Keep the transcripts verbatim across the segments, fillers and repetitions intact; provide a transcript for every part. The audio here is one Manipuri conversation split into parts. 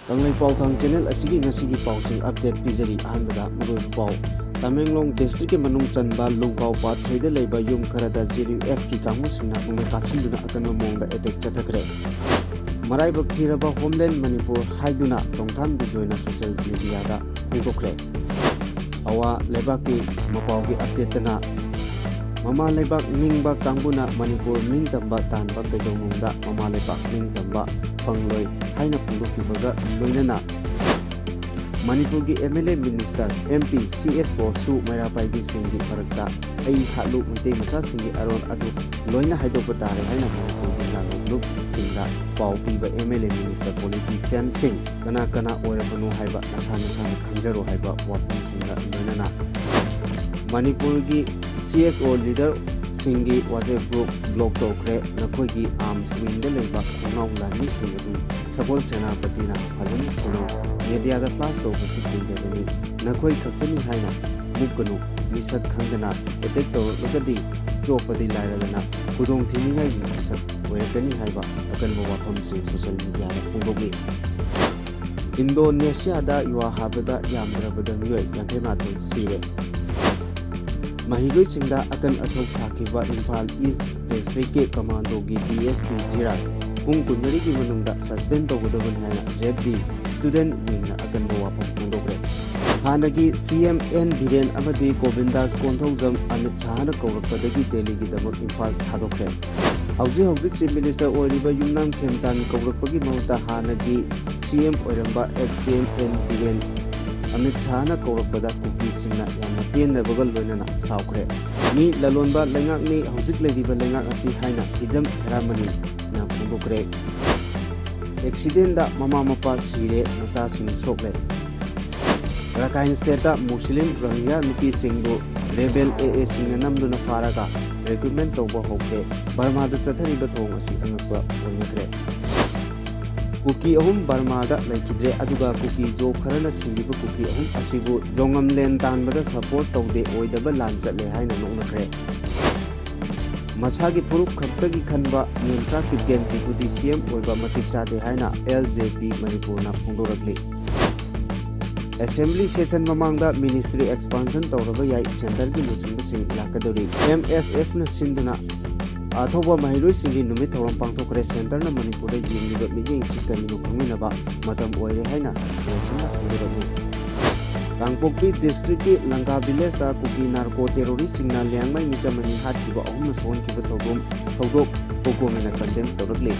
ꯀꯪꯂꯩꯄꯥꯎ ꯊꯥꯡ ꯆꯦꯅꯦꯜ ꯑꯁꯤꯒꯤ ꯉꯁꯤꯒꯤ ꯄꯥꯎꯁꯤꯡ ꯑꯞꯗꯦꯠ ꯄꯤꯖꯔꯤ꯫ ꯑꯍꯥꯟꯕꯗ ꯃꯔꯨꯑꯣꯏꯕ ꯄꯥꯎ꯫ ꯇꯃꯦꯡꯂꯣꯡ ꯗꯤꯁꯇ꯭ꯔꯤꯛꯀꯤ ꯃꯅꯨꯡ ꯆꯟꯕ ꯂꯨꯡꯒꯥꯎ ꯄꯥꯠ ꯊ꯭ꯔꯤꯗ ꯂꯩꯕ ꯌꯨꯝ ꯈꯔꯗ ꯖꯦ ꯌꯨ ꯑꯦꯐꯀꯤ ꯀꯥꯡꯕꯨꯁꯤꯡꯅ ꯅꯣꯡꯃꯩ ꯀꯥꯞꯁꯤꯟꯗꯨꯅ ꯑꯀꯟꯕ ꯃꯑꯣꯡꯗ ꯑꯦꯇꯦꯛ ꯆꯠꯊꯈ꯭ꯔꯦ꯫ ꯃꯔꯥꯏꯕꯛ ꯊꯤꯔꯕ ꯍꯣꯝꯂꯦꯟ ꯃꯅꯤꯄꯨꯔ ꯍꯥꯏꯗꯨꯅ ꯆꯣꯡꯊꯥꯝ ꯕꯤꯖꯣꯏꯅ ꯁꯣꯁꯤꯌꯦꯜ ꯃꯤꯗꯤꯌꯥꯗ ꯐꯣꯡꯗꯣꯛꯈ꯭ꯔꯦ꯫ ꯑꯋꯥ ꯂꯩꯕꯥꯛꯀꯤ ꯃꯄꯥꯎꯒꯤ ꯑꯞꯗꯦꯠꯇꯅ, ꯃꯃꯥ ꯂꯩꯕꯥꯛ ꯅꯤꯡꯕ ꯀꯥꯡꯕꯨꯅ ꯃꯅꯤꯄꯨꯔ ꯅꯤꯡꯇꯝꯕ ꯇꯥꯟꯕ ꯀꯩꯗꯧꯅꯨꯡꯗ ꯃꯃꯥ ꯂꯩꯕꯥꯛ ꯅꯤꯡꯇꯝꯕ ꯐꯪꯂꯣꯏ ꯍꯥꯏꯅ ꯐꯣꯡꯗꯣꯛꯈꯤꯕꯒ ꯂꯣꯏꯅꯅ ꯃꯅꯤꯄꯨꯔꯒꯤ M L A, minister, M P, ꯁꯤ ꯑꯦꯁ ꯑꯣ ꯁꯨ ꯃꯩꯔꯥ ꯄꯥꯏꯕꯤꯁꯤꯡꯒꯤ ꯃꯔꯛꯇ ꯑꯩ ꯍꯥꯠꯂꯨ ꯃꯩꯇꯩ ꯃꯆꯥꯁꯤꯡꯒꯤ ꯑꯔꯣꯟ ꯑꯗꯨ ꯂꯣꯏꯅ ꯍꯥꯏꯗꯣꯛꯄ ꯇꯥꯔꯦ ꯍꯥꯏꯅ ꯃꯅꯤꯄꯨꯔꯒꯤ ꯂꯥꯂꯣꯡ ꯂꯨꯞꯁꯤꯡꯗ ꯄꯥꯎ ꯄꯤꯕ ꯑꯦꯝ ꯑꯦꯜ ꯑꯦ, ꯃꯤꯅꯤꯁꯇꯔ, ꯄꯣꯂꯤꯇꯤꯁꯤꯌꯥꯟꯁꯤꯡ ꯀꯅꯥ ꯀꯅꯥ ꯑꯣꯏꯔꯕꯅꯣ ꯍꯥꯏꯕ ꯅꯁꯥ ꯅꯁꯥꯅ ꯈꯪꯖꯔꯣ ꯍꯥꯏꯕ ꯋꯥꯐꯝꯁꯤꯡꯒ ꯂꯣꯏꯅꯅ ꯃꯅꯤꯄꯨꯔꯒꯤ ꯁꯤ ꯑꯦꯁ ꯑꯣ ꯂꯤꯗꯔꯁꯤꯡꯒꯤ WhatsApp group block ꯇꯧꯈ꯭ꯔꯦ꯫ ꯅꯈꯣꯏꯒꯤ ꯑꯥꯔꯝꯁ ꯋꯤꯡꯗ ꯂꯩꯕ ꯈꯣꯡꯅꯥꯎ ꯂꯥꯟꯃꯤꯁꯤꯡ ꯑꯗꯨ ꯁꯒꯣꯜ ꯁꯦꯅꯥꯄꯇꯤꯅ ꯐꯖꯅ ꯁꯦꯟꯅꯧ꯫ ꯃꯦꯗꯤꯌꯥꯗ ꯐ꯭ꯂꯥꯁ ꯇꯧꯕꯁꯤ ꯀꯨꯏꯗꯕꯅꯤ꯫ ꯅꯈꯣꯏ ꯈꯛꯇꯅꯤ ꯍꯥꯏꯅ ꯃꯨꯛꯀꯅꯨ꯫ ꯃꯤꯁꯛ ꯈꯪꯗꯅ ꯑꯦꯇꯦꯛ ꯇꯧꯔꯛꯂꯒꯗꯤ ꯆꯣꯞꯄꯗꯤ ꯂꯥꯏꯔꯗꯅ ꯈꯨꯗꯣꯡ ꯊꯤꯅꯤꯡꯉꯥꯏꯒꯤ ꯃꯤꯁꯛ ꯑꯣꯏꯔꯛꯀꯅꯤ ꯍꯥꯏꯕ ꯑꯀꯟꯕ ꯋꯥꯐꯝꯁꯤꯡ ꯁꯣꯁꯤꯌꯦꯜ ꯃꯤꯗꯤꯌꯥꯗ ꯐꯣꯡꯗꯣꯛꯂꯤ꯫ ꯏꯟꯗꯣꯅꯦꯁꯤꯌꯥꯗ ꯌꯨꯍꯥ ꯍꯥꯕꯗ ꯌꯥꯝꯗ꯭ꯔꯕꯗ ꯃꯤꯑꯣꯏ ꯌꯥꯡꯈꯩ ꯃꯥꯊꯣꯏ ꯁꯤꯔꯦ꯫ ꯃꯍꯩꯔꯣꯏꯁꯤꯡꯗ ꯑꯀꯟ ꯑꯊꯧ ꯁꯥꯈꯤꯕ ꯏꯝꯐꯥꯜ ꯏꯁ ꯗꯤꯁꯇ꯭ꯔꯤꯛꯀꯤ ꯀꯃꯥꯟꯗꯣꯒꯤ ꯗꯤ ꯑꯦꯁ ꯄꯤ ꯙꯤꯔꯥꯖ ꯄꯨꯡ ꯀꯨꯟꯃꯔꯤꯒꯤ ꯃꯅꯨꯡꯗ ꯁꯁꯄꯦꯟ ꯇꯧꯒꯗꯕꯅꯤ ꯍꯥꯏꯅ ꯖꯦꯠ ꯗꯤ ꯁ꯭ꯇꯨꯗꯦꯟꯠ ꯋꯤꯡꯅ ꯑꯀꯟꯕ ꯋꯥꯐꯝ ꯐꯣꯡꯗꯣꯛꯈ꯭ꯔꯦ꯫ ꯍꯥꯟꯅꯒꯤ ꯁꯤ ꯑꯦꯝ ꯑꯦꯟ ꯕꯤꯔꯦꯟ ꯑꯃꯗꯤ ꯒꯣꯕꯤꯟꯗꯥꯁ ꯀꯣꯟꯊꯧꯖꯝ ꯑꯃꯤꯠ ꯁꯥꯍꯅ ꯀꯧꯔꯛꯄꯗꯒꯤ ꯗꯦꯜꯂꯤꯒꯤꯗꯃꯛ ꯏꯝꯐꯥꯜ ꯊꯥꯗꯣꯛꯈ꯭ꯔꯦ꯫ ꯍꯧꯖꯤꯛ ꯍꯧꯖꯤꯛ ꯆꯤꯐ ꯃꯤꯅꯤꯁꯇꯔ ꯑꯣꯏꯔꯤꯕ ꯌꯨꯝꯅꯥꯝ ꯈꯦꯝꯆꯥꯟ ꯀꯧꯔꯛꯄꯒꯤ ꯃꯍꯨꯠꯇ ꯍꯥꯟꯅꯒꯤ ꯁꯤ ꯑꯦꯝ ꯑꯣꯏꯔꯝꯕ ꯑꯦꯛꯁ ꯁꯤ ꯑꯦꯝ ꯑꯦꯟ ꯕꯤꯔꯦꯟ ꯑꯃꯤꯠ ꯁꯥꯍꯅ ꯀꯧꯔꯛꯄꯗ ꯀꯨꯀꯤꯁꯤꯡꯅ ꯌꯥꯝꯅ ꯄꯦꯟꯗꯕꯒ ꯂꯣꯏꯅꯅ ꯁꯥꯎꯈ꯭ꯔꯦ꯫ ꯃꯤ ꯂꯂꯣꯟꯕ ꯂꯩꯉꯥꯛꯅꯤ ꯍꯧꯖꯤꯛ ꯂꯩꯔꯤꯕ ꯂꯩꯉꯥꯛ ꯑꯁꯤ ꯍꯥꯏꯅ ꯍꯤꯖꯝ ꯍꯦꯔꯥꯃꯅꯤꯅ ꯐꯣꯡꯗꯣꯛꯈ꯭ꯔꯦ꯫ ꯑꯦꯛꯁꯤꯗꯦꯟꯗ ꯃꯃꯥ ꯃꯄꯥ ꯁꯤꯔꯦ, ꯃꯆꯥꯁꯤꯡ ꯁꯣꯛꯂꯦ꯫ ꯔꯥꯈꯥꯏꯟ ꯁ꯭ꯇꯦꯠꯇ ꯃꯨꯁꯂꯤꯝ ꯔꯣꯍꯤꯡꯒ꯭ꯌꯥ ꯅꯨꯄꯤꯁꯤꯡꯕꯨ ꯔꯦꯕꯦꯜ ꯑꯦ ꯑꯦꯁꯤꯡꯅ ꯅꯝꯗꯨꯅ ꯐꯥꯔꯒ ꯔꯤꯀ꯭ꯔꯨꯠꯃꯦꯟ ꯇꯧꯕ ꯍꯧꯈ꯭ꯔꯦ꯫ ꯕꯔꯃꯥꯗ ꯆꯠꯊꯔꯤꯕ ꯊꯧꯑꯣꯡ ꯑꯁꯤ ꯑꯉꯛꯄ ꯑꯣꯏꯅꯈ꯭ꯔꯦ꯫ ꯀꯨꯀꯤ ꯑꯍꯨꯝ ꯕꯔꯃꯥꯗ ꯂꯩꯈꯤꯗ꯭ꯔꯦ, ꯑꯗꯨꯒ ꯀꯨꯀꯤ ꯖꯣ ꯈꯔꯅ ꯁꯤꯔꯤꯕ ꯀꯨꯀꯤ ꯑꯍꯨꯝ ꯑꯁꯤꯕꯨ ꯖꯣꯉꯝꯂꯦꯟ ꯇꯥꯟꯕꯗ ꯁꯄꯣꯔꯠ ꯇꯧꯗꯦ, ꯑꯣꯏꯗꯕ ꯂꯥꯟ ꯆꯠꯂꯦ ꯍꯥꯏꯅ ꯅꯣꯛꯅꯈ꯭ꯔꯦ꯫ ꯃꯁꯥꯒꯤ ꯐꯨꯔꯨꯞ ꯈꯛꯇꯒꯤ ꯈꯟꯕ ꯃꯦꯝꯆꯥ ꯀꯤꯞꯒꯦꯟ ꯗꯤꯄꯨꯇꯤ ꯁꯤ ꯑꯦꯝ ꯑꯣꯏꯕ ꯃꯇꯤꯛ ꯆꯥꯗꯦ ꯍꯥꯏꯅ ꯑꯦꯜ ꯖꯦ ꯄꯤ ꯃꯅꯤꯄꯨꯔꯅ ꯐꯣꯡꯗꯣꯔꯛꯂꯤ꯫ ꯑꯦꯁꯦꯝꯕ꯭ꯂꯤ ꯁꯦꯁꯟ ꯃꯃꯥꯡꯗ ꯃꯤꯅꯤꯁꯇ꯭ꯔꯤ ꯑꯦꯛꯁꯄꯥꯟꯁꯟ ꯇꯧꯔꯕ ꯌꯥꯏ, ꯁꯦꯟꯇꯔꯒꯤ ꯂꯨꯆꯤꯡꯕꯁꯤꯡ ꯂꯥꯛꯀꯗꯧꯔꯤ꯫ ꯑꯦꯝ ꯑꯦꯁ ꯑꯦꯐꯅ ꯁꯤꯟꯗꯨꯅ ꯑꯊꯧꯕ ꯃꯍꯩꯔꯣꯏꯁꯤꯡꯒꯤ ꯅꯨꯃꯤꯠ ꯊꯧꯔꯝ ꯄꯥꯡꯊꯣꯛꯈ꯭ꯔꯦ꯫ ꯁꯦꯟꯇꯔꯅ ꯃꯅꯤꯄꯨꯔꯗ ꯌꯦꯡꯂꯤꯕ ꯃꯤꯠꯌꯦꯡꯁꯤ ꯀꯔꯤꯅꯣ ꯈꯪꯃꯤꯟꯅꯕ ꯃꯇꯝ ꯑꯣꯏꯔꯦ ꯍꯥꯏꯅ ꯅꯦꯁꯟꯅ ꯐꯣꯡꯗꯣꯔꯛꯂꯤ꯫ ꯀꯥꯡꯄꯣꯛꯄꯤ ꯗꯤꯁꯇ꯭ꯔꯤꯛꯀꯤ ꯂꯪꯒꯥ ꯚꯤꯂꯦꯖꯇ ꯀꯨꯀꯤ ꯅꯥꯔꯀꯣ ꯇꯦꯔꯣꯔꯤꯁꯁꯤꯡꯅ ꯂꯤꯌꯥꯡꯃꯩ ꯃꯤꯆꯝ ꯑꯅꯤ ꯍꯥꯠꯈꯤꯕ, ꯑꯍꯨꯝꯅ ꯁꯣꯛꯍꯟꯈꯤꯕ ꯊꯧꯗꯣꯛ ꯊꯧꯗꯣꯛ ꯄꯣꯀꯣꯃꯤꯅ ꯀꯟꯗꯦꯝ ꯇꯧꯔꯛꯂꯤ꯫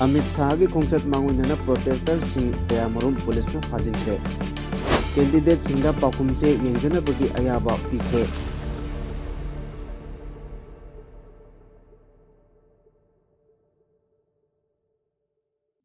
ꯑꯃꯤꯠ ꯁꯥꯍꯒꯤ ꯈꯣꯡꯆꯠ ꯃꯥꯡꯑꯣꯏꯅꯅ ꯄ꯭ꯔꯣꯇꯦꯁꯇꯔꯁꯤꯡ ꯀꯌꯥꯃꯔꯨꯝ ꯄꯨꯂꯤꯁꯅ ꯐꯥꯖꯤꯟꯈ꯭ꯔꯦ꯫ ꯀꯦꯟꯗꯤꯗꯦꯠꯁꯤꯡꯗ ꯄꯥꯎꯈꯨꯝ ꯆꯦ ꯌꯦꯡꯖꯅꯕꯒꯤ ꯑꯌꯥꯕ ꯄꯤꯈ꯭ꯔꯦ꯫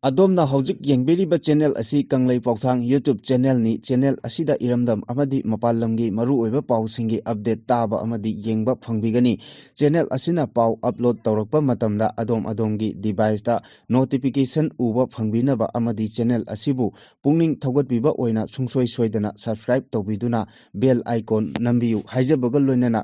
ꯑꯗꯣꯝꯅ ꯍꯧꯖꯤꯛ ꯌꯦꯡꯕꯤꯔꯤꯕ ꯆꯦꯅꯦꯜ ꯑꯁꯤ ꯀꯪꯂꯩ ꯄꯥꯎꯊꯥꯡ YouTube ꯆꯦꯅꯦꯜꯅꯤ꯫ ꯆꯦꯅꯦꯜ ꯑꯁꯤꯗ ꯏꯔꯝꯗꯝ ꯑꯃꯗꯤ ꯃꯄꯥꯟ ꯂꯝꯒꯤ ꯃꯔꯨꯑꯣꯏꯕ ꯄꯥꯎꯁꯤꯡꯒꯤ ꯑꯞꯗꯦꯠ ꯇꯥꯕ ꯑꯃꯗꯤ ꯌꯦꯡꯕ ꯐꯪꯕꯤꯒꯅꯤ꯫ ꯆꯦꯅꯦꯜ ꯑꯁꯤꯅ ꯄꯥꯎ ꯑꯞꯂꯣꯗ ꯇꯧꯔꯛꯄ ꯃꯇꯝꯗ ꯑꯗꯣꯝ ꯑꯗꯣꯝꯒꯤ ꯗꯤꯚꯥꯏꯁꯇ ꯅꯣꯇꯤꯐꯤꯀꯦꯁꯟ ꯎꯕ ꯐꯪꯕꯤꯅꯕ ꯑꯃꯗꯤ ꯆꯦꯅꯦꯜ ꯑꯁꯤꯕꯨ ꯄꯨꯛꯅꯤꯡ ꯊꯧꯒꯠꯄꯤꯕ ꯑꯣꯏꯅ ꯁꯨꯡꯁꯣꯏ ꯁꯣꯏꯗꯅ ꯁꯕꯁꯀ꯭ꯔꯥꯏꯕ ꯇꯧꯕꯤꯗꯨꯅ ꯕꯦꯜ ꯑꯥꯏꯀꯣꯟ ꯅꯝꯕꯤꯌꯨ ꯍꯥꯏꯖꯕꯒ ꯂꯣꯏꯅꯅ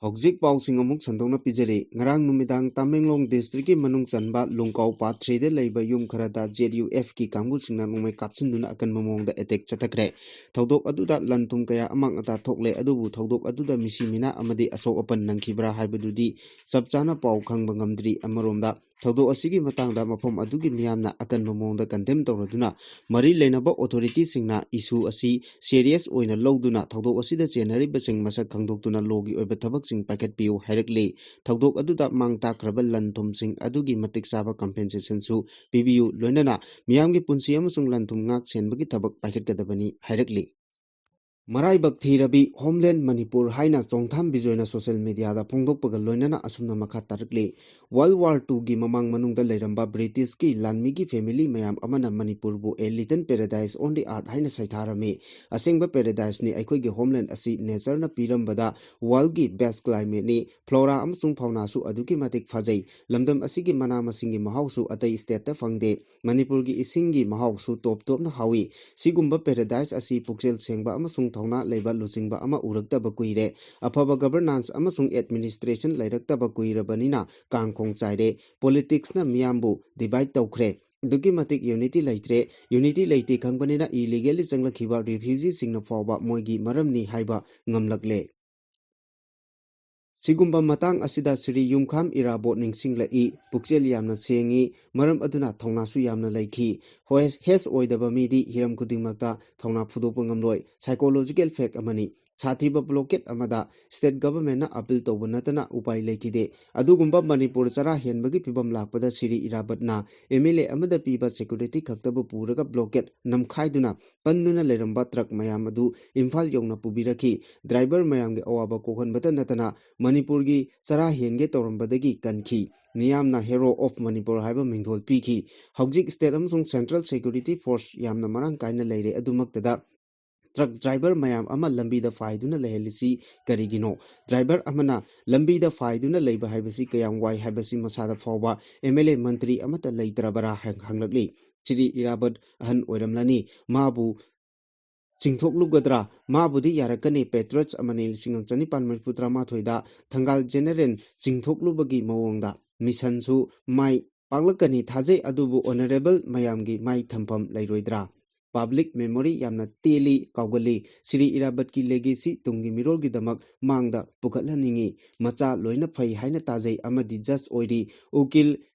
ꯍꯧꯖꯤꯛ ꯄꯥꯎꯁꯤꯡ ꯑꯃꯨꯛ ꯁꯟꯗꯣꯛꯅ ꯄꯤꯖꯔꯤ꯫ ꯉꯔꯥꯡ ꯅꯨꯃꯤꯗꯥꯡ ꯇꯃꯦꯡꯂꯣꯡ ꯗꯤꯁꯇ꯭ꯔꯤꯛꯀꯤ ꯃꯅꯨꯡ ꯆꯟꯕ ꯂꯨꯡꯀꯥꯎ ꯄꯥꯠ ꯊ꯭ꯔꯤꯗ ꯂꯩꯕ ꯌꯨꯝ ꯈꯔꯗ ꯖꯦ ꯑꯦꯐ ꯀꯤ ꯀꯥꯡꯕꯨꯁꯤꯡꯅ ꯅꯣꯡꯃꯩ ꯀꯥꯞꯁꯤꯟꯗꯨꯅ ꯑꯀꯟꯕ ꯃꯑꯣꯡꯗ ꯑꯦꯇꯦꯛ ꯆꯠꯊꯈ꯭ꯔꯦ꯫ ꯊꯧꯗꯣꯛ ꯑꯗꯨꯗ ꯂꯟ ꯊꯨꯝ ꯀꯌꯥ ꯑꯃꯥꯡ ꯑꯇꯥ ꯊꯣꯛꯂꯦ, ꯑꯗꯨꯕꯨ ꯊꯧꯗꯣꯛ ꯑꯗꯨꯗ ꯃꯤꯁꯤ ꯃꯤꯅꯥ ꯑꯃꯗꯤ ꯑꯁꯣꯛ ꯑꯄꯟ ꯅꯪꯈꯤꯕ꯭ꯔꯥ ꯍꯥꯏꯕꯗꯨꯗꯤ ꯆꯞ ꯆꯥꯅ ꯄꯥꯎ ꯈꯪꯕ ꯉꯝꯗ꯭ꯔꯤ꯫ ꯑꯃꯔꯣꯝꯗ ꯊꯧꯗꯣꯛ ꯑꯁꯤꯒꯤ ꯃꯇꯥꯡꯗ ꯃꯐꯝ ꯑꯗꯨꯒꯤ ꯃꯤꯌꯥꯝꯅ ꯑꯀꯟꯕ ꯃꯑꯣꯡꯗ ꯀꯟꯗꯦꯝ ꯇꯧꯔꯗꯨꯅ ꯃꯔꯤ ꯂꯩꯅꯕ ꯑꯣꯊꯣꯔꯤꯇꯤꯁꯤꯡꯅ ꯏꯁꯨ ꯑꯁꯤ ꯁꯦꯔꯤꯌꯁ ꯑꯣꯏꯅ ꯂꯧꯗꯨꯅ ꯊꯧꯗꯣꯛ ꯑꯁꯤꯗ ꯆꯦꯟꯅꯔꯤꯕꯁꯤꯡ ꯃꯁꯛ ꯈꯪꯗꯣꯛꯇꯨꯅ ꯂꯣꯒꯤ ꯑꯣꯏꯕ ꯊꯕꯛꯁꯤꯡ ꯄꯥꯏꯈꯠꯄꯤꯌꯨ ꯍꯥꯏꯔꯛꯂꯤ꯫ ꯊꯧꯗꯣꯛ ꯑꯗꯨꯗ ꯃꯥꯡ ꯇꯥꯛꯈ꯭ꯔꯕ ꯂꯟ ꯊꯨꯝꯁꯤꯡ ꯑꯗꯨꯒꯤ ꯃꯇꯤꯛ ꯆꯥꯕ ꯀꯝꯄꯦꯟꯁꯦꯁꯟꯁꯨ ꯄꯤꯕꯤꯌꯨ, ꯂꯣꯏꯅꯅ ꯃꯤꯌꯥꯝꯒꯤ ꯄꯨꯟꯁꯤ ꯑꯃꯁꯨꯡ ꯂꯟ ꯊꯨꯝ ꯉꯥꯛ ꯁꯦꯟꯕꯒꯤ ꯊꯕꯛ ꯄꯥꯏꯈꯠꯀꯗꯕꯅꯤ ꯍꯥꯏꯔꯛꯂꯤ꯫ ꯃꯔꯥꯏꯕꯛ ꯊꯤꯔꯕꯤ ꯍꯣꯝꯂꯦꯟ ꯃꯅꯤꯄꯨꯔ ꯍꯥꯏꯅ ꯆꯣꯡꯊꯥꯝ ꯕꯤꯖꯣꯏꯅ ꯁꯣꯁꯦꯜ ꯃꯤꯗꯤꯌꯥꯗ ꯐꯣꯡꯗꯣꯛꯄꯒ ꯂꯣꯏꯅꯅ ꯑꯁꯨꯝꯅ ꯃꯈꯥ ꯇꯥꯔꯛꯂꯤ꯫ ꯋꯥꯔꯜ ꯋꯥꯔ ꯇꯨꯒꯤ ꯃꯃꯥꯡ ꯃꯅꯨꯡꯗ ꯂꯩꯔꯝꯕ ꯕ꯭ꯔꯤꯇꯤꯁꯀꯤ ꯂꯥꯟꯃꯤꯒꯤ ꯐꯦꯃꯤꯂꯤ ꯃꯌꯥꯝ ꯑꯃꯅ ꯃꯅꯤꯄꯨꯔꯕꯨ A little paradise on the earth ꯍꯥꯏꯅ ꯁꯩꯊꯥꯔꯝꯃꯤ꯫ ꯑꯁꯦꯡꯕ ꯄꯦꯔꯦꯗꯥꯏꯁꯅꯤ꯫ ꯑꯩꯈꯣꯏꯒꯤ ꯍꯣꯝꯂꯦꯟ ꯑꯁꯤ ꯅꯦꯆꯔꯅ ꯄꯤꯔꯝꯕꯗ ꯋꯥꯔꯜꯒꯤ ꯕꯦꯁ ꯀ꯭ꯂꯥꯏꯃꯦꯠꯅꯤ꯫ ꯐ꯭ꯂꯣꯔꯥ ꯑꯃꯁꯨꯡ ꯐꯥꯎꯅꯥꯁꯨ ꯑꯗꯨꯛꯀꯤ ꯃꯇꯤꯛ ꯐꯖꯩ꯫ ꯂꯝꯗꯝ ꯑꯁꯤꯒꯤ ꯃꯅꯥ ꯃꯁꯤꯡꯒꯤ ꯃꯍꯥꯎꯁꯨ ꯑꯇꯩ ꯁ꯭ꯇꯦꯠꯇ ꯐꯪꯗꯦ꯫ ꯃꯅꯤꯄꯨꯔꯒꯤ ꯏꯁꯤꯡꯒꯤ ꯃꯍꯥꯎꯁꯨ ꯇꯣꯞ ꯇꯣꯞꯅ ꯍꯥꯎꯏ꯫ ꯁꯤꯒꯨꯝꯕ ꯄꯦꯔꯦꯗꯥꯏꯁ ꯑꯁꯤ ꯄꯨꯛꯆꯦꯜ ꯁꯦꯡꯕ ꯑꯃꯁꯨꯡ ꯊꯧꯅꯥ ꯂꯩꯕ ꯂꯨꯆꯤꯡꯕ ꯑꯃ ꯎꯔꯛꯇꯕ ꯀꯨꯏꯔꯦ꯫ ꯑꯐꯕ governance ꯑꯃꯁꯨꯡ administration ꯂꯩꯔꯛꯇꯕ ꯀꯨꯏꯔꯕꯅꯤꯅ ꯀꯥꯡꯈꯣꯡ ꯆꯥꯏꯔꯦ꯫ Politicsꯅ ꯃꯤꯌꯥꯝꯕꯨ divide ꯇꯧꯈ꯭ꯔꯦ꯫ ꯑꯗꯨꯛꯀꯤ ꯃꯇꯤꯛ unity ꯂꯩꯇ꯭ꯔꯦ꯫ Unity ꯂꯩꯇꯦ ꯈꯪꯕꯅꯤꯅ illegally ꯆꯪꯂꯛꯈꯤꯕ refugeeꯁꯤꯡꯅ ꯐꯥꯎꯕ ꯃꯣꯏꯒꯤ ꯃꯔꯝꯅꯤ ꯍꯥꯏꯕ ꯉꯝꯂꯛꯂꯦ꯫ ꯁꯤꯒꯨꯝꯕ ꯃꯇꯥꯡ ꯑꯁꯤꯗ ꯁ꯭ꯔꯤ ꯌꯨꯝꯈꯥꯝ ꯏꯔꯥꯕꯣꯠ ꯅꯤꯡꯁꯤꯡꯂꯛꯏ꯫ ꯄꯨꯛꯆꯦꯜ ꯌꯥꯝꯅ ꯁꯦꯡꯉꯤ, ꯃꯔꯝ ꯑꯗꯨꯅ ꯊꯧꯅꯥꯁꯨ ꯌꯥꯝꯅ ꯂꯩꯈꯤ꯫ ꯍꯣꯏ, ꯍꯦꯁ ꯑꯣꯏꯗꯕ ꯃꯤꯗꯤ ꯍꯤꯔꯝ ꯈꯨꯗꯤꯡꯃꯛꯇ ꯊꯧꯅꯥ ꯐꯨꯗꯣꯛꯄ ꯉꯝꯂꯣꯏ꯫ Psychological fact ꯑꯃꯅꯤ꯫ ꯁꯥꯊꯤꯕ blockade ꯑꯃꯗ state governmentꯅ appeal ꯇꯧꯕ ꯅꯠꯇꯅ ꯎꯄꯥꯏ ꯂꯩꯈꯤꯗꯦ꯫ ꯑꯗꯨꯒꯨꯝꯕ ꯃꯅꯤꯄꯨꯔ ꯆꯔꯥ ꯍꯦꯟꯕꯒꯤ ꯐꯤꯕꯝ ꯂꯥꯛꯄꯗ ꯁ꯭ꯔꯤ ꯏꯔꯥꯕꯠꯅ MLA ꯑꯃꯗ ꯄꯤꯕ security ꯈꯛꯇꯕꯨ ꯄꯨꯔꯒ blockade ꯅꯝꯈꯥꯏꯗꯨꯅ ꯄꯟꯗꯨꯅ ꯂꯩꯔꯝꯕ truck ꯃꯌꯥꯝ ꯑꯗꯨ ꯏꯝꯐꯥꯜ ꯌꯧꯅ ꯄꯨꯕꯤꯔꯛꯈꯤ꯫ Driver ꯃꯌꯥꯝꯒꯤ ꯑꯋꯥꯕ ꯀꯣꯛꯍꯟꯕꯇ ꯅꯠꯇꯅ ꯃꯅꯤꯄꯨꯔꯒꯤ ꯆꯔꯥ ꯍꯦꯟꯒꯦ ꯇꯧꯔꯝꯕꯗꯒꯤ ꯀꯟꯈꯤ꯫ ꯃꯤꯌꯥꯝꯅ Hero of Manipur ꯍꯥꯏꯕ ꯃꯤꯡꯊꯣꯜ ꯄꯤꯈꯤ꯫ ꯍꯧꯖꯤꯛ state ꯑꯃꯁꯨꯡ central security force ꯌꯥꯝꯅ ꯃꯔꯥꯡ ꯀꯥꯏꯅ ꯂꯩꯔꯦ꯫ ꯑꯗꯨꯃꯛꯇꯗ truck driver ꯃꯌꯥꯝ ꯑꯃ ꯂꯝꯕꯤꯗ ꯐꯥꯏꯗꯨꯅ ꯂꯩꯍꯜꯂꯤꯁꯤ ꯀꯔꯤꯒꯤꯅꯣ? Driver ꯑꯃꯅ ꯂꯝꯕꯤꯗ ꯐꯥꯏꯗꯨꯅ ꯂꯩꯕ ꯍꯥꯏꯕꯁꯤ ꯀꯌꯥꯝ ꯋꯥꯏ ꯍꯥꯏꯕꯁꯤ ꯃꯁꯥꯗ ꯐꯥꯎꯕ MLA ꯃꯟꯇ꯭ꯔꯤ ꯑꯃꯠꯇ ꯂꯩꯇ꯭ꯔꯕꯔꯥ ꯍꯥꯏꯅ ꯍꯪꯂꯛꯂꯤ꯫ ꯁ꯭ꯔꯤ ꯏꯔꯥꯕꯠ ꯑꯍꯟ ꯑꯣꯏꯔꯝꯂꯅꯤ꯫ ꯃꯥꯕꯨ ꯆꯤꯡꯊꯣꯛꯂꯨꯒꯗ꯭ꯔꯥ? ꯃꯥꯕꯨꯗꯤ ꯌꯥꯔꯛꯀꯅꯤ꯫ Patriots ꯑꯃꯅꯤ꯫ ꯂꯤꯁꯤꯡ ꯑꯃ ꯆꯅꯤꯄꯥꯟ ꯃꯔꯤꯐꯨ ꯇꯔꯥꯃꯥꯊꯣꯏꯗ ꯊꯪꯒꯥꯜ General ꯆꯤꯡꯊꯣꯛꯂꯨꯕꯒꯤ ꯃꯑꯣꯡꯗ missionꯁꯨ ꯃꯥꯏ ꯄꯥꯛꯂꯛꯀꯅꯤ ꯊꯥꯖꯩ꯫ ꯑꯗꯨꯕꯨ honourable ꯃꯌꯥꯝꯒꯤ ꯃꯥꯏ ꯊꯝꯐꯝ ꯂꯩꯔꯣꯏꯗ꯭ꯔꯥ? Public memory ꯌꯥꯝꯅ ꯇꯦꯜꯂꯤ, ꯀꯥꯎꯒꯜꯂꯤ꯫ ꯁ꯭ꯔꯤ ꯏꯔꯥꯕꯠꯀꯤ legacy ꯇꯨꯡꯒꯤ ꯃꯤꯔꯣꯜꯒꯤꯗꯃꯛ ꯃꯥꯡꯗ ꯄꯨꯈꯠꯍꯟꯅꯤꯡꯏ꯫ ꯃꯆꯥ ꯂꯣꯏꯅ ꯐꯩ ꯍꯥꯏꯅ ꯇꯥꯖꯩ ꯑꯃꯗꯤ judge ꯑꯣꯏꯔꯤ꯫ ꯎꯀꯤꯜ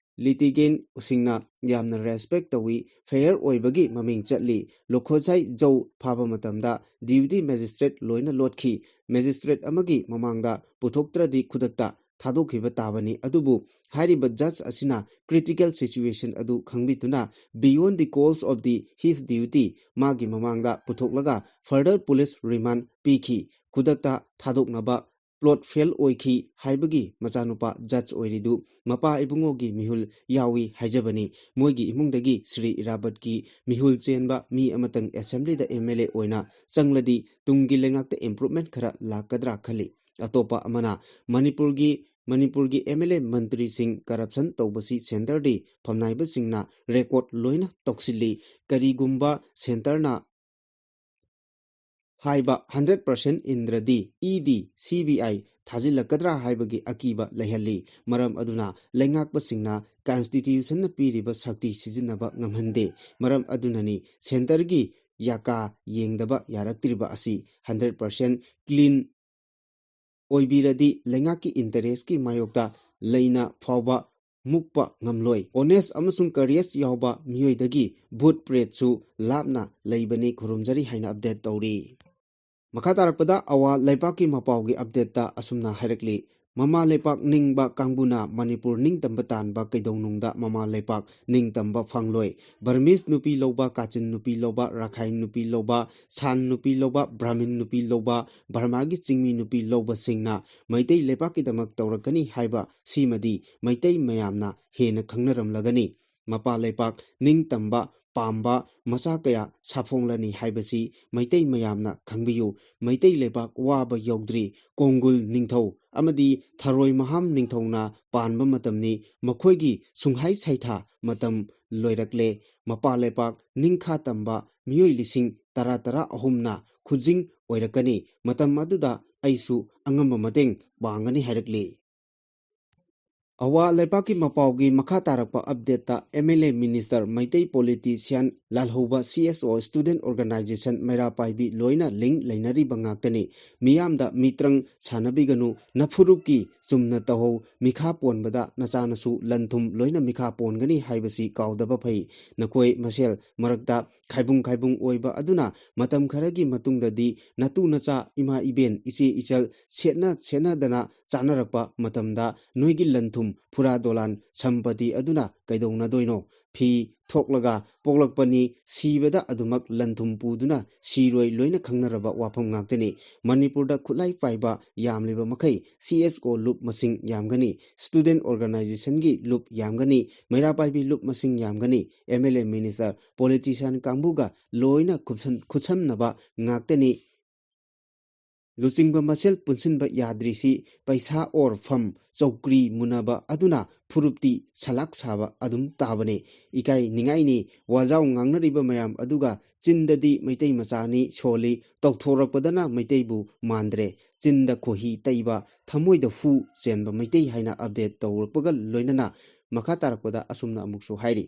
litigantꯁꯤꯡꯅ ꯌꯥꯝꯅ respect ꯇꯧꯏ꯫ Fair ꯑꯣꯏꯕꯒꯤ ꯃꯃꯤꯡ ꯆꯠꯂꯤ꯫ ꯂꯣꯈꯣꯖꯥꯏ ꯖꯧ ꯐꯥꯕ ꯃꯇꯝꯗ duty magistrate ꯂꯣꯏꯅ ꯂꯣꯠꯈꯤ꯫ Magistrate ꯑꯃꯒꯤ ꯃꯃꯥꯡꯗ ꯄꯨꯊꯣꯛꯇ꯭ꯔꯗꯤ ꯈꯨꯗꯛꯇ ꯊꯥꯗꯣꯛꯈꯤꯕ ꯇꯥꯕꯅꯤ꯫ ꯑꯗꯨꯕꯨ ꯍꯥꯏꯔꯤꯕ judge ꯑꯁꯤꯅ critical situation ꯑꯗꯨ ꯈꯪꯕꯤꯗꯨꯅ beyond the calls of the his duty ꯃꯥꯒꯤ ꯃꯃꯥꯡꯗ ꯄꯨꯊꯣꯛꯂꯒ further police remand ꯄꯤꯈꯤ꯫ ꯈꯨꯗꯛꯇ ꯊꯥꯗꯣꯛꯅꯕ plot fail ꯑꯣꯏꯈꯤ ꯍꯥꯏꯕꯒꯤ ꯃꯆꯥꯅꯨꯄꯥ judge ꯑꯣꯏꯔꯤꯗꯨ ꯃꯄꯥ ꯏꯕꯨꯡꯉꯣꯒꯤ ꯃꯤꯍꯨꯜ ꯌꯥꯎꯏ ꯍꯥꯏꯖꯕꯅꯤ꯫ ꯃꯣꯏꯒꯤ ꯏꯃꯨꯡꯗꯒꯤ ꯁ꯭ꯔꯤ ꯏꯔꯥꯕꯠꯀꯤ ꯃꯤꯍꯨꯜ ꯆꯦꯟꯕ ꯃꯤ ꯑꯃꯇꯪ assemblyꯗ MLA ꯑꯣꯏꯅ ꯆꯪꯂꯗꯤ ꯇꯨꯡꯒꯤ ꯂꯩꯉꯥꯛꯇ improvement ꯈꯔ ꯂꯥꯛꯀꯗ꯭ꯔꯥ ꯈꯜꯂꯤ꯫ ꯑꯇꯣꯞꯄ ꯑꯃꯅ ꯃꯅꯤꯄꯨꯔꯒꯤ, ꯃꯅꯤꯄꯨꯔꯒꯤ MLA ꯃꯟꯇ꯭ꯔꯤꯁꯤꯡ corruption ꯇꯧꯕꯁꯤ centreꯗꯤ ꯐꯝꯅꯥꯏꯕꯁꯤꯡꯅ record ꯂꯣꯏꯅ ꯇꯧꯁꯤꯜꯂꯤ꯫ ꯀꯔꯤꯒꯨꯝꯕ centreꯅ ꯍꯥꯏꯕ ꯍꯟꯗ꯭ꯔꯦꯠ ꯄꯥꯔꯁꯦꯟ ꯏꯟꯗ꯭ꯔꯗꯤ ꯏ ꯗꯤ, ꯁꯤ ꯕꯤ ꯑꯥꯏ ꯊꯥꯖꯤꯜꯂꯛꯀꯗ꯭ꯔꯥ ꯍꯥꯏꯕꯒꯤ ꯑꯀꯤꯕ ꯂꯩꯍꯜꯂꯤ꯫ ꯃꯔꯝ ꯑꯗꯨꯅ ꯂꯩꯉꯥꯛꯄꯁꯤꯡꯅ ꯀꯟꯁꯇꯤꯇ꯭ꯌꯨꯁꯟꯅ ꯄꯤꯔꯤꯕ ꯁꯛꯇꯤ ꯁꯤꯖꯤꯟꯅꯕ ꯉꯝꯍꯟꯗꯦ꯫ ꯃꯔꯝ ꯑꯗꯨꯅꯅꯤ ꯁꯦꯟꯇꯔꯒꯤ ꯌꯥꯀꯥ ꯌꯦꯡꯗꯕ ꯌꯥꯔꯛꯇ꯭ꯔꯤꯕ ꯑꯁꯤ꯫ ꯍꯟꯗ꯭ꯔꯦꯠ ꯄꯥꯔꯁꯦꯟ ꯀ꯭ꯂꯤꯟ ꯑꯣꯏꯕꯤꯔꯗꯤ ꯂꯩꯉꯥꯛꯀꯤ ꯏꯟꯇꯔꯦꯁꯀꯤ ꯃꯥꯌꯣꯛꯇ ꯂꯩꯅ ꯐꯥꯎꯕ ꯃꯨꯛꯄ ꯉꯝꯂꯣꯏ꯫ ꯑꯣꯅꯦꯁ ꯑꯃꯁꯨꯡ ꯀꯔꯦꯖ ꯌꯥꯎꯕ ꯃꯤꯑꯣꯏꯗꯒꯤ ꯚꯨꯠ ꯄ꯭ꯔꯦꯠꯁꯨ ꯂꯥꯞꯅ ꯂꯩꯕꯅꯤ꯫ ꯈꯨꯔꯨꯝꯖꯔꯤ ꯍꯥꯏꯅ ꯑꯞꯗꯦꯠ ꯇꯧꯔꯤ꯫ ꯃꯈꯥ ꯇꯥꯔꯛꯄꯗ ꯑꯋꯥ ꯂꯩꯄꯥꯛꯀꯤ ꯃꯄꯥꯎꯒꯤ ꯑꯞꯗꯦꯠꯇ ꯑꯁꯨꯝꯅ ꯍꯥꯏꯔꯛꯂꯤ: ꯃꯃꯥ ꯂꯩꯄꯥꯛ ꯅꯤꯡꯕ ꯀꯥꯡꯕꯨꯅ ꯃꯅꯤꯄꯨꯔ ꯅꯤꯡꯇꯝꯕ ꯇꯥꯟꯕ ꯀꯩꯗꯧꯅꯨꯡꯗ ꯃꯃꯥ ꯂꯩꯄꯥꯛ ꯅꯤꯡꯇꯝꯕ ꯐꯪꯂꯣꯏ꯫ ꯕꯔꯃꯤꯁ ꯅꯨꯄꯤ ꯂꯧꯕ, ꯀꯥꯆꯤꯟ ꯅꯨꯄꯤ ꯂꯧꯕ, ꯔꯥꯈꯥꯏꯟ ꯅꯨꯄꯤ ꯂꯧꯕ, ꯁꯥꯟ ꯅꯨꯄꯤ ꯂꯧꯕ, ꯕ꯭ꯔꯥꯍꯃꯤꯟ ꯅꯨꯄꯤ ꯂꯧꯕ, ꯕꯔꯃꯥꯒꯤ ꯆꯤꯡꯃꯤ ꯅꯨꯄꯤ ꯂꯧꯕꯁꯤꯡꯅ ꯃꯩꯇꯩ ꯂꯩꯄꯥꯛꯀꯤꯗꯃꯛ ꯇꯧꯔꯛꯀꯅꯤ ꯍꯥꯏꯕ ꯁꯤꯃꯗꯤ ꯃꯩꯇꯩ ꯃꯌꯥꯝꯅ ꯍꯦꯟꯅ ꯈꯪꯅꯔꯝꯂꯒꯅꯤ꯫ ꯃꯄꯥ ꯂꯩꯄꯥꯛ ꯅꯤꯡꯇꯝꯕ ꯄꯥꯝꯕ ꯃꯆꯥ ꯀꯌꯥ ꯁꯥꯐꯣꯡꯂꯅꯤ ꯍꯥꯏꯕꯁꯤ ꯃꯩꯇꯩ ꯃꯌꯥꯝꯅ ꯈꯪꯕꯤꯌꯨ꯫ ꯃꯩꯇꯩ ꯂꯩꯄꯥꯛ ꯋꯥꯕ ꯌꯧꯗ꯭ꯔꯤ꯫ ꯀꯣꯡꯒꯨꯜ ꯅꯤꯡꯊꯧ ꯑꯃꯗꯤ ꯊꯔꯣꯏ ꯃꯍꯥꯝ ꯅꯤꯡꯊꯧꯅ ꯄꯥꯟꯕ ꯃꯇꯝꯅꯤ꯫ ꯃꯈꯣꯏꯒꯤ ꯁꯨꯡꯍꯥꯏ ꯁꯩꯊꯥ ꯃꯇꯝ ꯂꯣꯏꯔꯛꯂꯦ꯫ ꯃꯄꯥ ꯂꯩꯄꯥꯛ ꯅꯤꯡꯈꯥ ꯇꯝꯕ ꯃꯤꯑꯣꯏ ꯂꯤꯁꯤꯡ ꯇꯔꯥ ꯇꯔꯥ ꯑꯍꯨꯝꯅ ꯈꯨꯖꯤꯡ ꯑꯣꯏꯔꯛꯀꯅꯤ꯫ ꯃꯇꯝ ꯑꯗꯨꯗ ꯑꯩꯁꯨ ꯑꯉꯝꯕ ꯃꯇꯦꯡ ꯄꯥꯡꯒꯅꯤ ꯍꯥꯏꯔꯛꯂꯤ꯫ ꯑꯋꯥ ꯂꯩꯄꯥꯛꯀꯤ ꯃꯄꯥꯎꯒꯤ ꯃꯈꯥ ꯇꯥꯔꯛꯄ ꯑꯞꯗꯦꯠꯇ M L A, minister, Meitei politician, ꯂꯥꯜꯍꯧꯕ ꯁꯤ ꯑꯦꯁ ꯑꯣ, ꯁ꯭ꯇꯨꯗꯦꯟꯠ ꯑꯣꯔꯒꯅꯥꯏꯖꯦꯁꯟ, ꯃꯩꯔꯥ ꯄꯥꯏꯕꯤ ꯂꯣꯏꯅ ꯂꯤꯡ ꯂꯩꯅꯔꯤꯕ ꯉꯥꯛꯇꯅꯤ꯫ ꯃꯤꯌꯥꯝꯗ ꯃꯤꯇ꯭ꯔꯪ ꯁꯥꯟꯅꯕꯤꯒꯅꯨ, ꯅꯐꯨꯔꯨꯞꯀꯤ ꯆꯨꯝꯅ ꯇꯧꯍꯧ, ꯃꯤꯈꯥ ꯄꯣꯟꯕꯗ ꯅꯆꯥꯅꯁꯨ ꯂꯟ ꯊꯨꯝ ꯂꯣꯏꯅ ꯃꯤꯈꯥ ꯄꯣꯟꯒꯅꯤ ꯍꯥꯏꯕꯁꯤ ꯀꯥꯎꯗꯕ ꯐꯩ꯫ ꯅꯈꯣꯏ ꯃꯁꯦꯜ ꯃꯔꯛꯇ ꯈꯥꯏꯕꯨꯡ ꯈꯥꯏꯕꯨꯡ ꯑꯣꯏꯕ ꯑꯗꯨꯅ ꯃꯇꯝ ꯈꯔꯒꯤ ꯃꯇꯨꯡꯗꯗꯤ ꯅꯇꯨ ꯅꯆꯥ, ꯏꯃꯥ ꯏꯕꯦꯟ, ꯏꯆꯦ ꯏꯆꯜ ꯁꯦꯠꯅ ꯁꯦꯠꯅꯗꯅ ꯆꯥꯅꯔꯛꯄ ꯃꯇꯝꯗ ꯅꯣꯏꯒꯤ ꯂꯟ ꯊꯨꯝ, ꯐꯨꯔꯥ ꯗꯣꯂꯥꯟ, ꯁꯝꯄꯇꯤ ꯑꯗꯨꯅ ꯀꯩꯗꯧꯅꯗꯣꯏꯅꯣ? ꯐꯤ ꯊꯣꯛꯂꯒ ꯄꯣꯛꯂꯛꯄꯅꯤ, ꯁꯤꯕꯗ ꯑꯗꯨꯃꯛ ꯂꯟ ꯊꯨꯝ ꯄꯨꯗꯨꯅ ꯁꯤꯔꯣꯏ ꯂꯣꯏꯅ ꯈꯪꯅꯔꯕ ꯋꯥꯐꯝ ꯉꯥꯛꯇꯅꯤ꯫ ꯃꯅꯤꯄꯨꯔꯗ ꯈꯨꯠꯂꯥꯏ ꯄꯥꯏꯕ ꯌꯥꯝꯂꯤꯕ ꯃꯈꯩ ꯁꯤ ꯑꯦꯁ ꯑꯣ ꯂꯨꯞ ꯃꯁꯤꯡ ꯌꯥꯝꯒꯅꯤ, ꯁ꯭ꯇꯨꯗꯦꯟꯠ ꯑꯣꯔꯒꯅꯥꯏꯖꯦꯁꯟꯒꯤ ꯂꯨꯞ ꯌꯥꯝꯒꯅꯤ, ꯃꯩꯔꯥ ꯄꯥꯏꯕꯤ ꯂꯨꯞ ꯃꯁꯤꯡ ꯌꯥꯝꯒꯅꯤ, M L A, minister, politician ꯀꯥꯡꯕꯨꯒ ꯂꯣꯏꯅ ꯈꯨꯠꯁꯝ-, ꯈꯨꯠꯁꯝꯅꯕ ꯉꯥꯛꯇꯅꯤ꯫ ꯂꯨꯆꯤꯡꯕ ꯃꯁꯦꯜ ꯄꯨꯟꯁꯤꯟꯕ ꯌꯥꯗ꯭ꯔꯤꯁꯤ ꯄꯩꯁꯥ ꯑꯣꯔ ꯐꯝ, ꯆꯧꯀ꯭ꯔꯤ ꯃꯨꯟꯅꯕ ꯑꯗꯨꯅ ꯐꯨꯔꯨꯞꯇꯤ ꯁꯂꯥꯛ ꯁꯥꯕ ꯑꯗꯨꯝ ꯇꯥꯕꯅꯤ꯫ ꯏꯀꯥꯏ ꯅꯤꯡꯉꯥꯏꯅꯤ꯫ ꯋꯥꯖꯥꯎ ꯉꯥꯡꯅꯔꯤꯕ ꯃꯌꯥꯝ ꯑꯗꯨꯒ ꯆꯤꯟꯗꯗꯤ ꯃꯩꯇꯩ ꯃꯆꯥꯅꯤ ꯁꯣꯜꯂꯤ, ꯇꯧꯊꯣꯔꯛꯄꯗꯅ ꯃꯩꯇꯩꯕꯨ ꯃꯥꯟꯗ꯭ꯔꯦ꯫ ꯆꯤꯟꯗ ꯈꯣꯏꯍꯤ ꯇꯩꯕ, ꯊꯃꯣꯏꯗ ꯍꯨ ꯆꯦꯟꯕ ꯃꯩꯇꯩ ꯍꯥꯏꯅ ꯑꯞꯗꯦꯠ ꯇꯧꯔꯛꯄꯒ ꯂꯣꯏꯅꯅ ꯃꯈꯥ ꯇꯥꯔꯛꯄꯗ ꯑꯁꯨꯝꯅ ꯑꯃꯨꯛꯁꯨ ꯍꯥꯏꯔꯤ꯫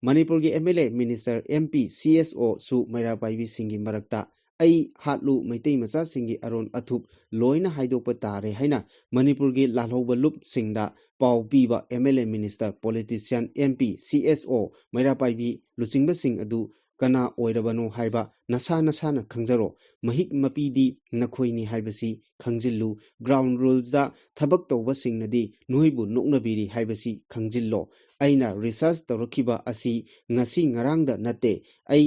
ꯃꯅꯤꯄꯨꯔꯒꯤ M L A, minister, M P, ꯁꯤ ꯑꯦꯁ ꯑꯣ ꯁꯨ ꯃꯩꯔꯥ ꯄꯥꯏꯕꯤꯁꯤꯡꯒꯤ ꯃꯔꯛꯇ ꯑꯩ ꯍꯥꯠꯂꯨ, ꯃꯩꯇꯩ ꯃꯆꯥꯁꯤꯡꯒꯤ ꯑꯔꯣꯟ ꯑꯊꯨꯞ ꯂꯣꯏꯅ ꯍꯥꯏꯗꯣꯛꯄ ꯇꯥꯔꯦ ꯍꯥꯏꯅ ꯃꯅꯤꯄꯨꯔꯒꯤ ꯂꯥꯜꯍꯧꯕ ꯂꯨꯞꯁꯤꯡꯗ ꯄꯥꯎ ꯄꯤꯕ M L A, minister, politician, M P, ꯁꯤ ꯑꯦꯁ ꯑꯣ, ꯃꯩꯔꯥ ꯄꯥꯏꯕꯤ ꯂꯨꯆꯤꯡꯕꯁꯤꯡ ꯑꯗꯨ ꯀꯅꯥ ꯑꯣꯏꯔꯕꯅꯣ ꯍꯥꯏꯕ ꯅꯁꯥ ꯅꯁꯥꯅ ꯈꯪꯖꯔꯣ꯫ ꯃꯍꯤꯛ ꯃꯄꯤꯗꯤ ꯅꯈꯣꯏꯅꯤ ꯍꯥꯏꯕꯁꯤ ꯈꯪꯖꯤꯜꯂꯨ꯫ ꯒ꯭ꯔꯥꯎꯟ ꯔꯨꯜꯁꯇ ꯊꯕꯛ ꯇꯧꯕꯁꯤꯡꯅꯗꯤ ꯅꯣꯏꯕꯨ ꯅꯣꯛꯅꯕꯤꯔꯤ ꯍꯥꯏꯕꯁꯤ ꯈꯪꯖꯤꯜꯂꯣ꯫ ꯑꯩꯅ ꯔꯤꯁꯔꯆ ꯇꯧꯔꯛꯈꯤꯕ ꯑꯁꯤ ꯉꯁꯤ ꯉꯔꯥꯡꯗ ꯅꯠꯇꯦ꯫ ꯑꯩ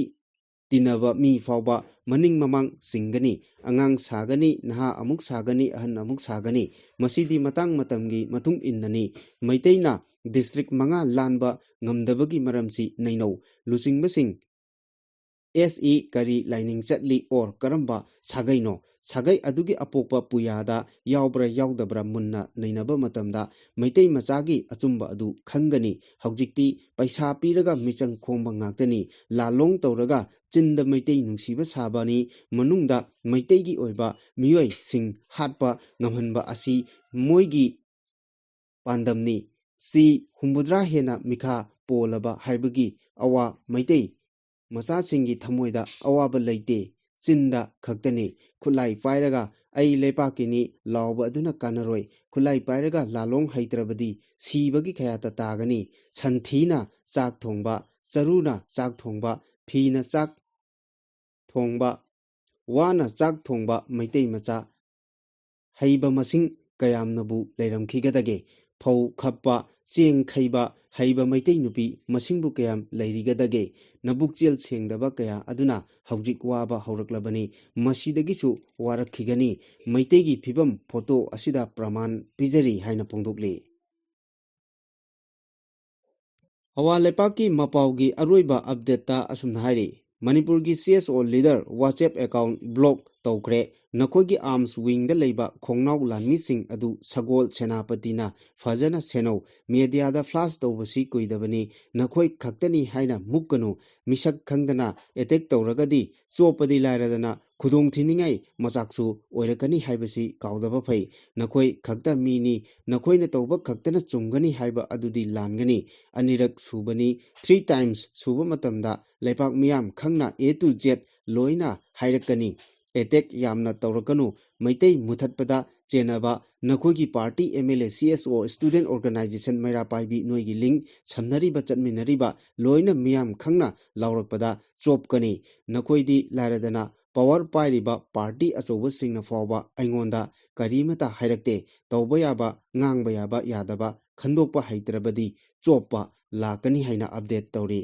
ꯇꯤꯟꯅꯕ ꯃꯤ ꯐꯥꯎꯕ ꯃꯅꯤꯡ ꯃꯃꯥꯡ ꯆꯤꯡꯒꯅꯤ, ꯑꯉꯥꯡ ꯁꯥꯒꯅꯤ, ꯅꯍꯥ ꯑꯃꯨꯛ ꯁꯥꯒꯅꯤ, ꯑꯍꯟ ꯑꯃꯨꯛ ꯁꯥꯒꯅꯤ꯫ ꯃꯁꯤꯗꯤ ꯃꯇꯥꯡ ꯃꯇꯝꯒꯤ ꯃꯇꯨꯡ ꯏꯟꯅꯅꯤ꯫ ꯃꯩꯇꯩꯅ ꯗꯤꯁꯇ꯭ꯔꯤꯛ ꯃꯉꯥ ꯂꯥꯟꯕ ꯉꯝꯗꯕꯒꯤ ꯃꯔꯝꯁꯤ ꯅꯩꯅꯧ꯫ ꯂꯨꯆꯤꯡꯕꯁꯤꯡ ꯑꯦꯁ ꯏ ꯀꯔꯤ ꯂꯥꯏꯅꯤꯡ ꯆꯠꯂꯤ ꯑꯣꯔ ꯀꯔꯝꯕ ꯁꯥꯒꯩꯅꯣ? ꯁꯥꯒꯩ ꯑꯗꯨꯒꯤ ꯑꯄꯣꯛꯄ ꯄꯨꯌꯥꯗ ꯌꯥꯎꯕ꯭ꯔꯥ ꯌꯥꯎꯗꯕ꯭ꯔꯥ ꯃꯨꯟꯅ ꯅꯩꯅꯕ ꯃꯇꯝꯗ ꯃꯩꯇꯩ ꯃꯆꯥꯒꯤ ꯑꯆꯨꯝꯕ ꯑꯗꯨ ꯈꯪꯒꯅꯤ꯫ ꯍꯧꯖꯤꯛꯇꯤ ꯄꯩꯁꯥ ꯄꯤꯔꯒ ꯃꯤꯆꯪ ꯈꯣꯝꯕ ꯉꯥꯛꯇꯅꯤ꯫ ꯂꯥꯂꯣꯡ ꯇꯧꯔꯒ ꯆꯤꯟꯗ ꯃꯩꯇꯩ ꯅꯨꯡꯁꯤꯕ ꯁꯥꯕꯅꯤ, ꯃꯅꯨꯡꯗ ꯃꯩꯇꯩꯒꯤ ꯑꯣꯏꯕ ꯃꯤꯑꯣꯏꯁꯤꯡ ꯍꯥꯠꯄ ꯉꯝꯍꯟꯕ ꯑꯁꯤ ꯃꯣꯏꯒꯤ ꯄꯥꯟꯗꯝꯅꯤ꯫ ꯆꯤ ꯍꯨꯝꯐꯨꯇꯔꯥ ꯍꯦꯟꯅ ꯃꯤꯈꯥ ꯄꯣꯜꯂꯕ ꯍꯥꯏꯕꯒꯤ ꯑꯋꯥ ꯃꯩꯇꯩ ꯃꯆꯥꯁꯤꯡꯒꯤ ꯊꯃꯣꯏꯗ ꯑꯋꯥꯕ ꯂꯩꯇꯦ, ꯆꯤꯟꯗ ꯈꯛꯇꯅꯤ꯫ ꯈꯨꯠꯂꯥꯏ ꯄꯥꯏꯔꯒ "ꯑꯩ ꯂꯩꯄꯥꯛꯀꯤꯅꯤ" ꯂꯥꯎꯕ ꯑꯗꯨꯅ ꯀꯥꯟꯅꯔꯣꯏ꯫ ꯈꯨꯠꯂꯥꯏ ꯄꯥꯏꯔꯒ ꯂꯥꯂꯣꯡ ꯍꯩꯇ꯭ꯔꯕꯗꯤ ꯁꯤꯕꯒꯤ ꯀꯌꯥꯇ ꯇꯥꯒꯅꯤ꯫ ꯁꯟꯊꯤꯅ ꯆꯥꯛ ꯊꯣꯡꯕ, ꯆꯔꯨꯅ ꯆꯥꯛ ꯊꯣꯡꯕ, ꯐꯤꯅ ꯆꯥꯛ ꯊꯣꯡꯕ, ꯋꯥꯅ ꯆꯥꯛ ꯊꯣꯡꯕ ꯃꯩꯇꯩ ꯃꯆꯥ ꯍꯩꯕ ꯃꯁꯤꯡ ꯀꯌꯥꯝꯅꯕꯨ ꯂꯩꯔꯝꯈꯤꯒꯗꯒꯦ? ꯐꯧ ꯈꯞꯄ, ꯆꯦꯡ ꯈꯩꯕ ꯍꯩꯕ ꯃꯩꯇꯩ ꯅꯨꯄꯤ ꯃꯁꯤꯡꯕꯨ ꯀꯌꯥꯝ ꯂꯩꯔꯤꯒꯗꯒꯦ? ꯅꯕꯨꯛꯆꯦꯜ ꯁꯦꯡꯗꯕ ꯀꯌꯥ ꯑꯗꯨꯅ ꯍꯧꯖꯤꯛ ꯋꯥꯕ ꯍꯧꯔꯛꯂꯕꯅꯤ꯫ ꯃꯁꯤꯗꯒꯤꯁꯨ ꯋꯥꯔꯛꯈꯤꯒꯅꯤ꯫ ꯃꯩꯇꯩꯒꯤ ꯐꯤꯕꯝ ꯐꯣꯇꯣ ꯑꯁꯤꯗ ꯄ꯭ꯔꯃꯥꯟ ꯄꯤꯖꯔꯤ ꯍꯥꯏꯅ ꯐꯣꯡꯗꯣꯛꯂꯤ꯫ ꯑꯋꯥ ꯂꯩꯄꯥꯛꯀꯤ ꯃꯄꯥꯎꯒꯤ ꯑꯔꯣꯏꯕ ꯑꯞꯗꯦꯠꯇ ꯑꯁꯨꯝꯅ ꯍꯥꯏꯔꯤ, ꯃꯅꯤꯄꯨꯔꯒꯤ ꯁꯤ ꯑꯦꯁ ꯑꯣ ꯂꯤꯗꯔ WhatsApp ꯑꯦꯀꯥꯎꯟ ꯕ꯭ꯂꯣꯛ ꯇꯧꯈ꯭ꯔꯦ꯫ ꯅꯈꯣꯏꯒꯤ ꯑꯥꯔꯝꯁ ꯋꯤꯡꯗ ꯂꯩꯕ ꯈꯣꯡꯅꯥꯎ ꯂꯥꯟꯃꯤꯁꯤꯡ ꯑꯗꯨ ꯁꯒꯣꯜ ꯁꯦꯅꯥꯄꯇꯤꯅ ꯐꯖꯅ ꯁꯦꯟꯅꯧ꯫ ꯃꯦꯗꯤꯌꯥꯗ ꯐ꯭ꯂꯥꯁ ꯇꯧꯕꯁꯤ ꯀꯨꯏꯗꯕꯅꯤ꯫ ꯅꯈꯣꯏ ꯈꯛꯇꯅꯤ ꯍꯥꯏꯅ ꯃꯨꯛꯀꯅꯨ꯫ ꯃꯤꯁꯛ ꯈꯪꯗꯅ ꯑꯦꯇꯦꯛ ꯇꯧꯔꯒꯗꯤ ꯆꯣꯞꯄꯗꯤ ꯂꯥꯏꯔꯗꯅ ꯈꯨꯗꯣꯡꯊꯤꯅꯤꯡꯉꯥꯏ ꯃꯆꯥꯛꯁꯨ ꯑꯣꯏꯔꯛꯀꯅꯤ ꯍꯥꯏꯕꯁꯤ ꯀꯥꯎꯗꯕ ꯐꯩ꯫ ꯅꯈꯣꯏ ꯈꯛꯇ ꯃꯤꯅꯤ, ꯅꯈꯣꯏꯅ ꯇꯧꯕ ꯈꯛꯇꯅ ꯆꯨꯝꯒꯅꯤ ꯍꯥꯏꯕ ꯑꯗꯨꯗꯤ ꯂꯥꯟꯒꯅꯤ꯫ ꯑꯅꯤꯔꯛ ꯁꯨꯕꯅꯤ, three times ꯁꯨꯕ ꯃꯇꯝꯗ ꯂꯩꯄꯥꯛ ꯃꯤꯌꯥꯝ ꯈꯪꯅ A to Z ꯂꯣꯏꯅ ꯍꯥꯏꯔꯛꯀꯅꯤ꯫ ꯑꯦꯇꯦꯛ ꯌꯥꯝꯅ ꯇꯧꯔꯛꯀꯅꯨ꯫ ꯃꯩꯇꯩ ꯃꯨꯊꯠꯄꯗ ꯆꯦꯟꯅꯕ ꯅꯈꯣꯏꯒꯤ party, MLA, CSO, student organization, ꯃꯩꯔꯥ ꯄꯥꯏꯕꯤ, ꯅꯣꯏꯒꯤ ꯂꯤꯡ ꯁꯝꯅꯔꯤꯕ, ꯆꯠꯃꯤꯟꯅꯔꯤꯕ ꯂꯣꯏꯅ ꯃꯤꯌꯥꯝ ꯈꯪꯅ ꯂꯥꯎꯔꯛꯄꯗ ꯆꯣꯞꯀꯅꯤ꯫ ꯅꯈꯣꯏꯗꯤ ꯂꯥꯏꯔꯗꯅ ꯄꯋꯥꯔ ꯄꯥꯏꯔꯤꯕ ꯄꯥꯔꯇꯤ ꯑꯆꯧꯕꯁꯤꯡꯅ ꯐꯥꯎꯕ ꯑꯩꯉꯣꯟꯗ ꯀꯔꯤꯃꯇ ꯍꯥꯏꯔꯛꯇꯦ꯫ ꯇꯧꯕ ꯌꯥꯕ, ꯉꯥꯡꯕ ꯌꯥꯕ, ꯌꯥꯗꯕ ꯈꯟꯗꯣꯛꯄ ꯍꯩꯇ꯭ꯔꯕꯗꯤ ꯆꯣꯞꯄ ꯂꯥꯛꯀꯅꯤ ꯍꯥꯏꯅ ꯑꯞꯗꯦꯠ ꯇꯧꯔꯤ꯫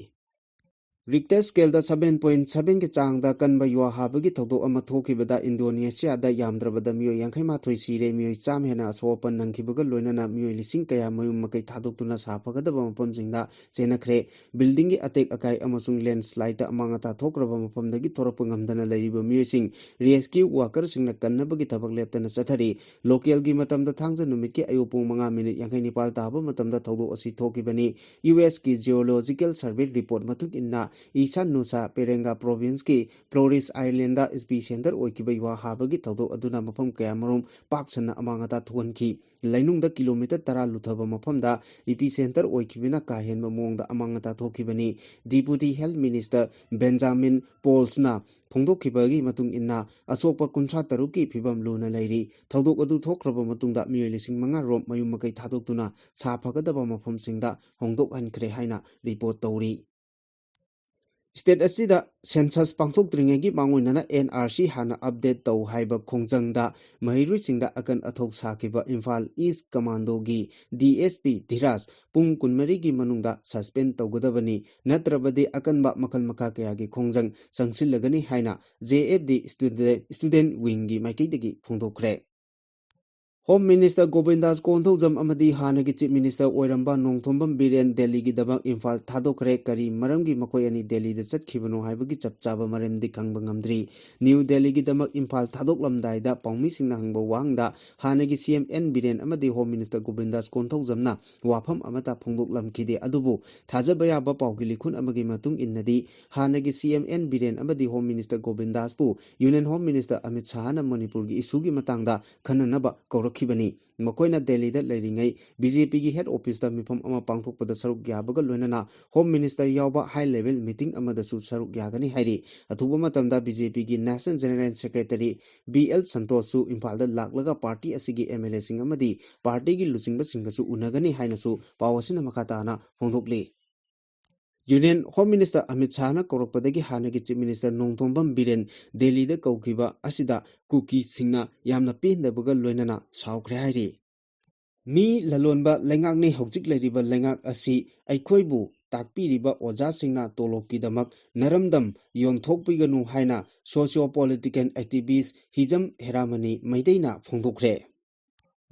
ꯔꯤꯛꯇꯔ ꯁ꯭ꯀꯦꯜꯗ seven point sevenꯒꯤ ꯆꯥꯡꯗ ꯀꯟꯕ ꯌꯨꯍꯥ ꯍꯥꯕꯒꯤ ꯊꯧꯗꯣꯛ ꯑꯃ ꯊꯣꯛꯈꯤꯕꯗ ꯏꯟꯗꯣꯅꯦꯁꯤꯌꯥꯗ ꯌꯥꯝꯗ꯭ꯔꯕꯗ ꯃꯤꯑꯣꯏ ꯌꯥꯡꯈꯩ ꯃꯥꯊꯣꯏ ꯁꯤꯔꯦ, ꯃꯤꯑꯣꯏ ꯆꯥꯝꯃ ꯍꯦꯟꯅ ꯑꯁꯣꯛ ꯑꯄꯟ ꯅꯪꯈꯤꯕꯒ ꯂꯣꯏꯅꯅ ꯃꯤꯑꯣꯏ ꯂꯤꯁꯤꯡ ꯀꯌꯥ ꯃꯌꯨꯝ ꯃꯀꯩ ꯊꯥꯗꯣꯛꯇꯨꯅ ꯁꯥ ꯐꯒꯗꯕ ꯃꯐꯝꯁꯤꯡꯗ ꯆꯦꯟꯅꯈ꯭ꯔꯦ꯫ ꯕꯤꯜꯗꯤꯡꯒꯤ ꯑꯇꯦꯛ ꯑꯀꯥꯏ ꯑꯃꯁꯨꯡ ꯂꯦꯟꯁ꯭ꯂꯥꯏꯗꯇ ꯑꯃꯥꯡ ꯑꯇꯥ ꯊꯣꯛꯈ꯭ꯔꯕ ꯃꯐꯝꯗꯒꯤ ꯊꯣꯔꯛꯄ ꯉꯝꯗꯅ ꯂꯩꯔꯤꯕ ꯃꯤꯑꯣꯏꯁꯤꯡ ꯔꯦꯁꯀ꯭ꯌꯨ ꯋꯥꯀꯔꯁꯤꯡꯅ ꯀꯟꯅꯕꯒꯤ ꯊꯕꯛ ꯂꯦꯞꯇꯅ ꯆꯠꯊꯔꯤ꯫ ꯂꯣꯀꯦꯜꯒꯤ ꯃꯇꯝꯗ ꯊꯥꯡꯖ ꯅꯨꯃꯤꯠꯀꯤ ꯑꯌꯨꯛ ꯄꯨꯡ ꯃꯉꯥ ꯃꯤꯅꯤꯠ ꯌꯥꯡꯈꯩ ꯅꯤꯄꯥꯜ ꯇꯥꯕ ꯃꯇꯝꯗ ꯊꯧꯗꯣꯛ ꯑꯁꯤ ꯊꯣꯛꯈꯤꯕꯅꯤ꯫ ꯌꯨ ꯑꯦꯁꯀꯤ ꯖꯤꯑꯣꯂꯣꯖꯤꯀꯦꯜ ꯁꯔꯚꯦ ꯔꯤꯄꯣꯔꯠ ꯃꯇꯨꯡ ꯏꯟꯅ, ꯏꯁꯥꯟ ꯅꯨꯁꯥ ꯄꯦꯔꯦꯡꯒꯥ ꯄ꯭ꯔꯣꯚꯤꯟꯁꯀꯤ ꯐ꯭ꯂꯣꯔꯤꯁ ꯑꯥꯏꯂꯦꯟꯗ ꯏꯄꯤ ꯁꯦꯟꯇꯔ ꯑꯣꯏꯈꯤꯕ ꯌꯨꯍꯥ ꯍꯥꯕꯒꯤ ꯊꯧꯗꯣꯛ ꯑꯗꯨꯅ ꯃꯐꯝ ꯀꯌꯥꯃꯔꯨꯝ ꯄꯥꯛ ꯁꯟꯅ ꯑꯃꯥꯡ ꯑꯇꯥ ꯊꯣꯛꯍꯟꯈꯤ꯫ ꯂꯩꯅꯨꯡꯗ ꯀꯤꯂꯣꯃꯤꯇꯔ ꯇꯔꯥ ꯂꯨꯊꯕ ꯃꯐꯝꯗ ꯏꯄꯤ ꯁꯦꯟꯇꯔ ꯑꯣꯏꯈꯤꯕꯅ ꯀꯥ ꯍꯦꯟꯕ ꯃꯑꯣꯡꯗ ꯑꯃꯥꯡ ꯑꯇꯥ ꯊꯣꯛꯈꯤꯕꯅꯤ꯫ ꯗꯤꯄꯨꯇꯤ ꯍꯦꯜꯊ ꯃꯤꯅꯤꯁꯇꯔ ꯕꯦꯟꯖꯥꯃꯤꯟ ꯄꯣꯜꯁꯅ ꯐꯣꯡꯗꯣꯛꯈꯤꯕꯒꯤ ꯃꯇꯨꯡ ꯏꯟꯅ, ꯑꯁꯣꯛꯄ ꯀꯨꯟꯊ꯭ꯔꯥ ꯇꯔꯨꯛꯀꯤ ꯐꯤꯕꯝ ꯂꯨꯅ ꯂꯩꯔꯤ꯫ ꯊꯧꯗꯣꯛ ꯑꯗꯨ ꯊꯣꯛꯈ꯭ꯔꯕ ꯃꯇꯨꯡꯗ ꯃꯤꯑꯣꯏ ꯂꯤꯁꯤꯡ ꯃꯉꯥ ꯔꯣꯝ ꯃꯌꯨꯝ ꯃꯀꯩ ꯊꯥꯗꯣꯛꯇꯨꯅ ꯁꯥ ꯐꯒꯗꯕ ꯃꯐꯝꯁꯤꯡꯗ ꯍꯣꯡꯗꯣꯛꯍꯟꯈ꯭ꯔꯦ ꯍꯥꯏꯅ ꯔꯤꯄꯣꯔꯠ ꯇꯧꯔꯤ꯫ ꯁ꯭ꯇꯦꯠ ꯑꯁꯤꯗ ꯁꯦꯟꯁꯁ ꯄꯥꯡꯊꯣꯛꯇ꯭ꯔꯤꯉꯩꯒꯤ ꯃꯥꯡꯑꯣꯏꯅꯅ NRC ꯍꯥꯟꯅ ꯑꯞꯗꯦꯠ ꯇꯧ ꯍꯥꯏꯕ ꯈꯣꯡꯖꯪꯗ ꯃꯍꯩꯔꯣꯏꯁꯤꯡꯗ ꯑꯀꯟ ꯑꯊꯧ ꯁꯥꯈꯤꯕ ꯏꯝꯐꯥꯜ ꯏꯁ ꯀꯃꯥꯟꯗꯣꯒꯤ DSP ꯙꯤꯔꯥꯖ ꯄꯨꯡ ꯀꯨꯟꯃꯔꯤꯒꯤ ꯃꯅꯨꯡꯗ ꯁꯁꯄꯦꯟ ꯇꯧꯒꯗꯕꯅꯤ, ꯅꯠꯇ꯭ꯔꯕꯗꯤ ꯑꯀꯟꯕ ꯃꯈꯜ ꯃꯈꯥ ꯀꯌꯥꯒꯤ ꯈꯣꯡꯖꯪ ꯆꯪꯁꯤꯜꯂꯒꯅꯤ ꯍꯥꯏꯅ JFD ꯁ꯭ꯇꯨꯗꯦꯟ, ꯁ꯭ꯇꯨꯗꯦꯟ ꯋꯤꯡꯒꯤ ꯃꯥꯏꯀꯩꯗꯒꯤ ꯐꯣꯡꯗꯣꯛꯈ꯭ꯔꯦ꯫ ꯍꯣꯝ ꯃꯤꯅꯤꯁꯇꯔ ꯒꯣꯕꯤꯟꯗꯥꯁ ꯀꯣꯟꯊꯧꯖꯝ ꯑꯃꯗꯤ ꯍꯥꯟꯅꯒꯤ ꯆꯤꯐ ꯃꯤꯅꯤꯁꯇꯔ ꯑꯣꯏꯔꯝꯕ ꯅꯣꯡꯊꯣꯝꯕꯝ ꯕꯤꯔꯦꯟ ꯗꯦꯜꯂꯤꯒꯤꯗꯃꯛ ꯏꯝꯐꯥꯜ ꯊꯥꯗꯣꯛꯈ꯭ꯔꯦ꯫ ꯀꯔꯤ ꯃꯔꯝꯒꯤ ꯃꯈꯣꯏ ꯑꯅꯤ ꯗꯦꯜꯂꯤꯗ ꯆꯠꯈꯤꯕꯅꯣ ꯍꯥꯏꯕꯒꯤ ꯆꯞ ꯆꯥꯕ ꯃꯔꯝꯗꯤ ꯈꯪꯕ ꯉꯝꯗ꯭ꯔꯤ꯫ ꯅ꯭ꯌꯨ ꯗꯦꯜꯂꯤꯒꯤꯗꯃꯛ ꯏꯝꯐꯥꯜ ꯊꯥꯗꯣꯛꯂꯝꯗꯥꯏꯗ ꯄꯥꯎꯃꯤꯁꯤꯡꯅ ꯍꯪꯕ ꯋꯥꯍꯪꯗ ꯍꯥꯟꯅꯒꯤ ꯁꯤ ꯑꯦꯝ ꯑꯦꯟ ꯕꯤꯔꯦꯟ ꯑꯃꯗꯤ ꯍꯣꯝ ꯃꯤꯅꯤꯁꯇꯔ ꯒꯣꯕꯤꯟꯗꯥꯁ ꯀꯣꯟꯊꯧꯖꯝꯅ ꯋꯥꯐꯝ ꯑꯃꯠꯇ ꯐꯣꯡꯗꯣꯛꯂꯝꯈꯤꯗꯦ꯫ ꯑꯗꯨꯕꯨ ꯊꯥꯖꯕ ꯌꯥꯕ ꯄꯥꯎꯒꯤ ꯂꯤꯈꯨꯟ ꯑꯃꯒꯤ ꯃꯇꯨꯡ ꯏꯟꯅꯗꯤ ꯍꯥꯟꯅꯒꯤ ꯁꯤ ꯑꯦꯝ ꯑꯦꯟ ꯕꯤꯔꯦꯟ ꯑꯃꯗꯤ ꯍꯣꯝ ꯃꯤꯅꯤꯁꯇꯔ ꯒꯣꯕꯤꯟꯗꯥꯁꯄꯨ ꯌꯨꯅꯤꯌꯟ ꯍꯣꯝ ꯃꯤꯅꯤꯁꯇꯔ ꯑꯃꯤꯠ ꯁꯥꯍꯅ ꯃꯅꯤꯄꯨꯔꯒꯤ ꯏꯁꯨꯒꯤ ꯃꯇꯥꯡꯗ ꯈꯟꯅꯅꯕ ꯀꯧꯔꯛꯈꯤꯕꯅꯤ꯫ ꯃꯈꯣꯏꯅ ꯗꯦꯜꯂꯤꯗ ꯂꯩꯔꯤꯉꯩ ꯕꯤ ꯖꯦ ꯄꯤꯒꯤ ꯍꯦꯗ ꯑꯣꯐꯤꯁꯇ ꯃꯤꯐꯝ ꯑꯃ ꯄꯥꯡꯊꯣꯛꯄꯗ ꯁꯔꯨꯛ ꯌꯥꯕꯒ ꯂꯣꯏꯅꯅ ꯍꯣꯝ ꯃꯤꯅꯤꯁꯇꯔ ꯌꯥꯎꯕ ꯍꯥꯏ ꯂꯦꯚꯦꯜ ꯃꯤꯇꯤꯡ ꯑꯃꯗꯁꯨ ꯁꯔꯨꯛ ꯌꯥꯒꯅꯤ ꯍꯥꯏꯔꯤ꯫ ꯑꯊꯨꯕ ꯃꯇꯝꯗ ꯕꯤ ꯖꯦ ꯄꯤꯒꯤ national general secretary B L ꯁꯟꯇꯣꯁꯁꯨ ꯏꯝꯐꯥꯜꯗ ꯂꯥꯛꯂꯒ ꯄꯥꯔꯇꯤ ꯑꯁꯤꯒꯤ ꯑꯦꯝ ꯑꯦꯜ ꯑꯦꯁꯤꯡ ꯑꯃꯗꯤ ꯄꯥꯔꯇꯤꯒꯤ ꯂꯨꯆꯤꯡꯕꯁꯤꯡꯒꯁꯨ ꯎꯅꯒꯅꯤ ꯍꯥꯏꯅꯁꯨ ꯄꯥꯎ ꯑꯁꯤꯅ ꯃꯈꯥ ꯇꯥꯅ ꯐꯣꯡꯗꯣꯛꯂꯤ꯫ ꯌꯨꯅꯤꯌꯟ ꯍꯣꯝ ꯃꯤꯅꯤꯁꯇꯔ ꯑꯃꯤꯠ ꯁꯥꯍꯅ ꯀꯧꯔꯛꯄꯗꯒꯤ ꯍꯥꯟꯅꯒꯤ ꯆꯤꯐ ꯃꯤꯅꯤꯁꯇꯔ ꯅꯣꯡꯊꯣꯝꯕꯝ ꯕꯤꯔꯦꯟ ꯗꯦꯜꯂꯤꯗ ꯀꯧꯈꯤꯕ ꯑꯁꯤꯗ ꯀꯨꯀꯤꯁꯤꯡꯅ ꯌꯥꯝꯅ ꯄꯦꯟꯗꯕꯒ ꯂꯣꯏꯅꯅ ꯁꯥꯎꯈ꯭ꯔꯦ ꯍꯥꯏꯔꯤ꯫ "ꯃꯤ ꯂꯂꯣꯟꯕ ꯂꯩꯉꯥꯛꯅꯤ꯫ ꯍꯧꯖꯤꯛ ꯂꯩꯔꯤꯕ ꯂꯩꯉꯥꯛ ꯑꯁꯤ ꯑꯩꯈꯣꯏꯕꯨ ꯇꯥꯛꯄꯤꯔꯤꯕ ꯑꯣꯖꯥꯁꯤꯡꯅ ꯇꯣꯂꯣꯞꯀꯤꯗꯃꯛ ꯅꯔꯝꯗꯝ ꯌꯣꯟꯊꯣꯛꯄꯤꯒꯅꯨ" ꯍꯥꯏꯅ ꯁꯣꯁꯤꯌꯣ ꯄꯣꯂꯤꯇꯤꯀꯦꯜ ꯑꯦꯛꯇꯤꯚꯤꯁ ꯍꯤꯖꯝ ꯍꯦꯔꯥꯃꯅꯤ ꯃꯩꯇꯩꯅ ꯐꯣꯡꯗꯣꯛꯈ꯭ꯔꯦ꯫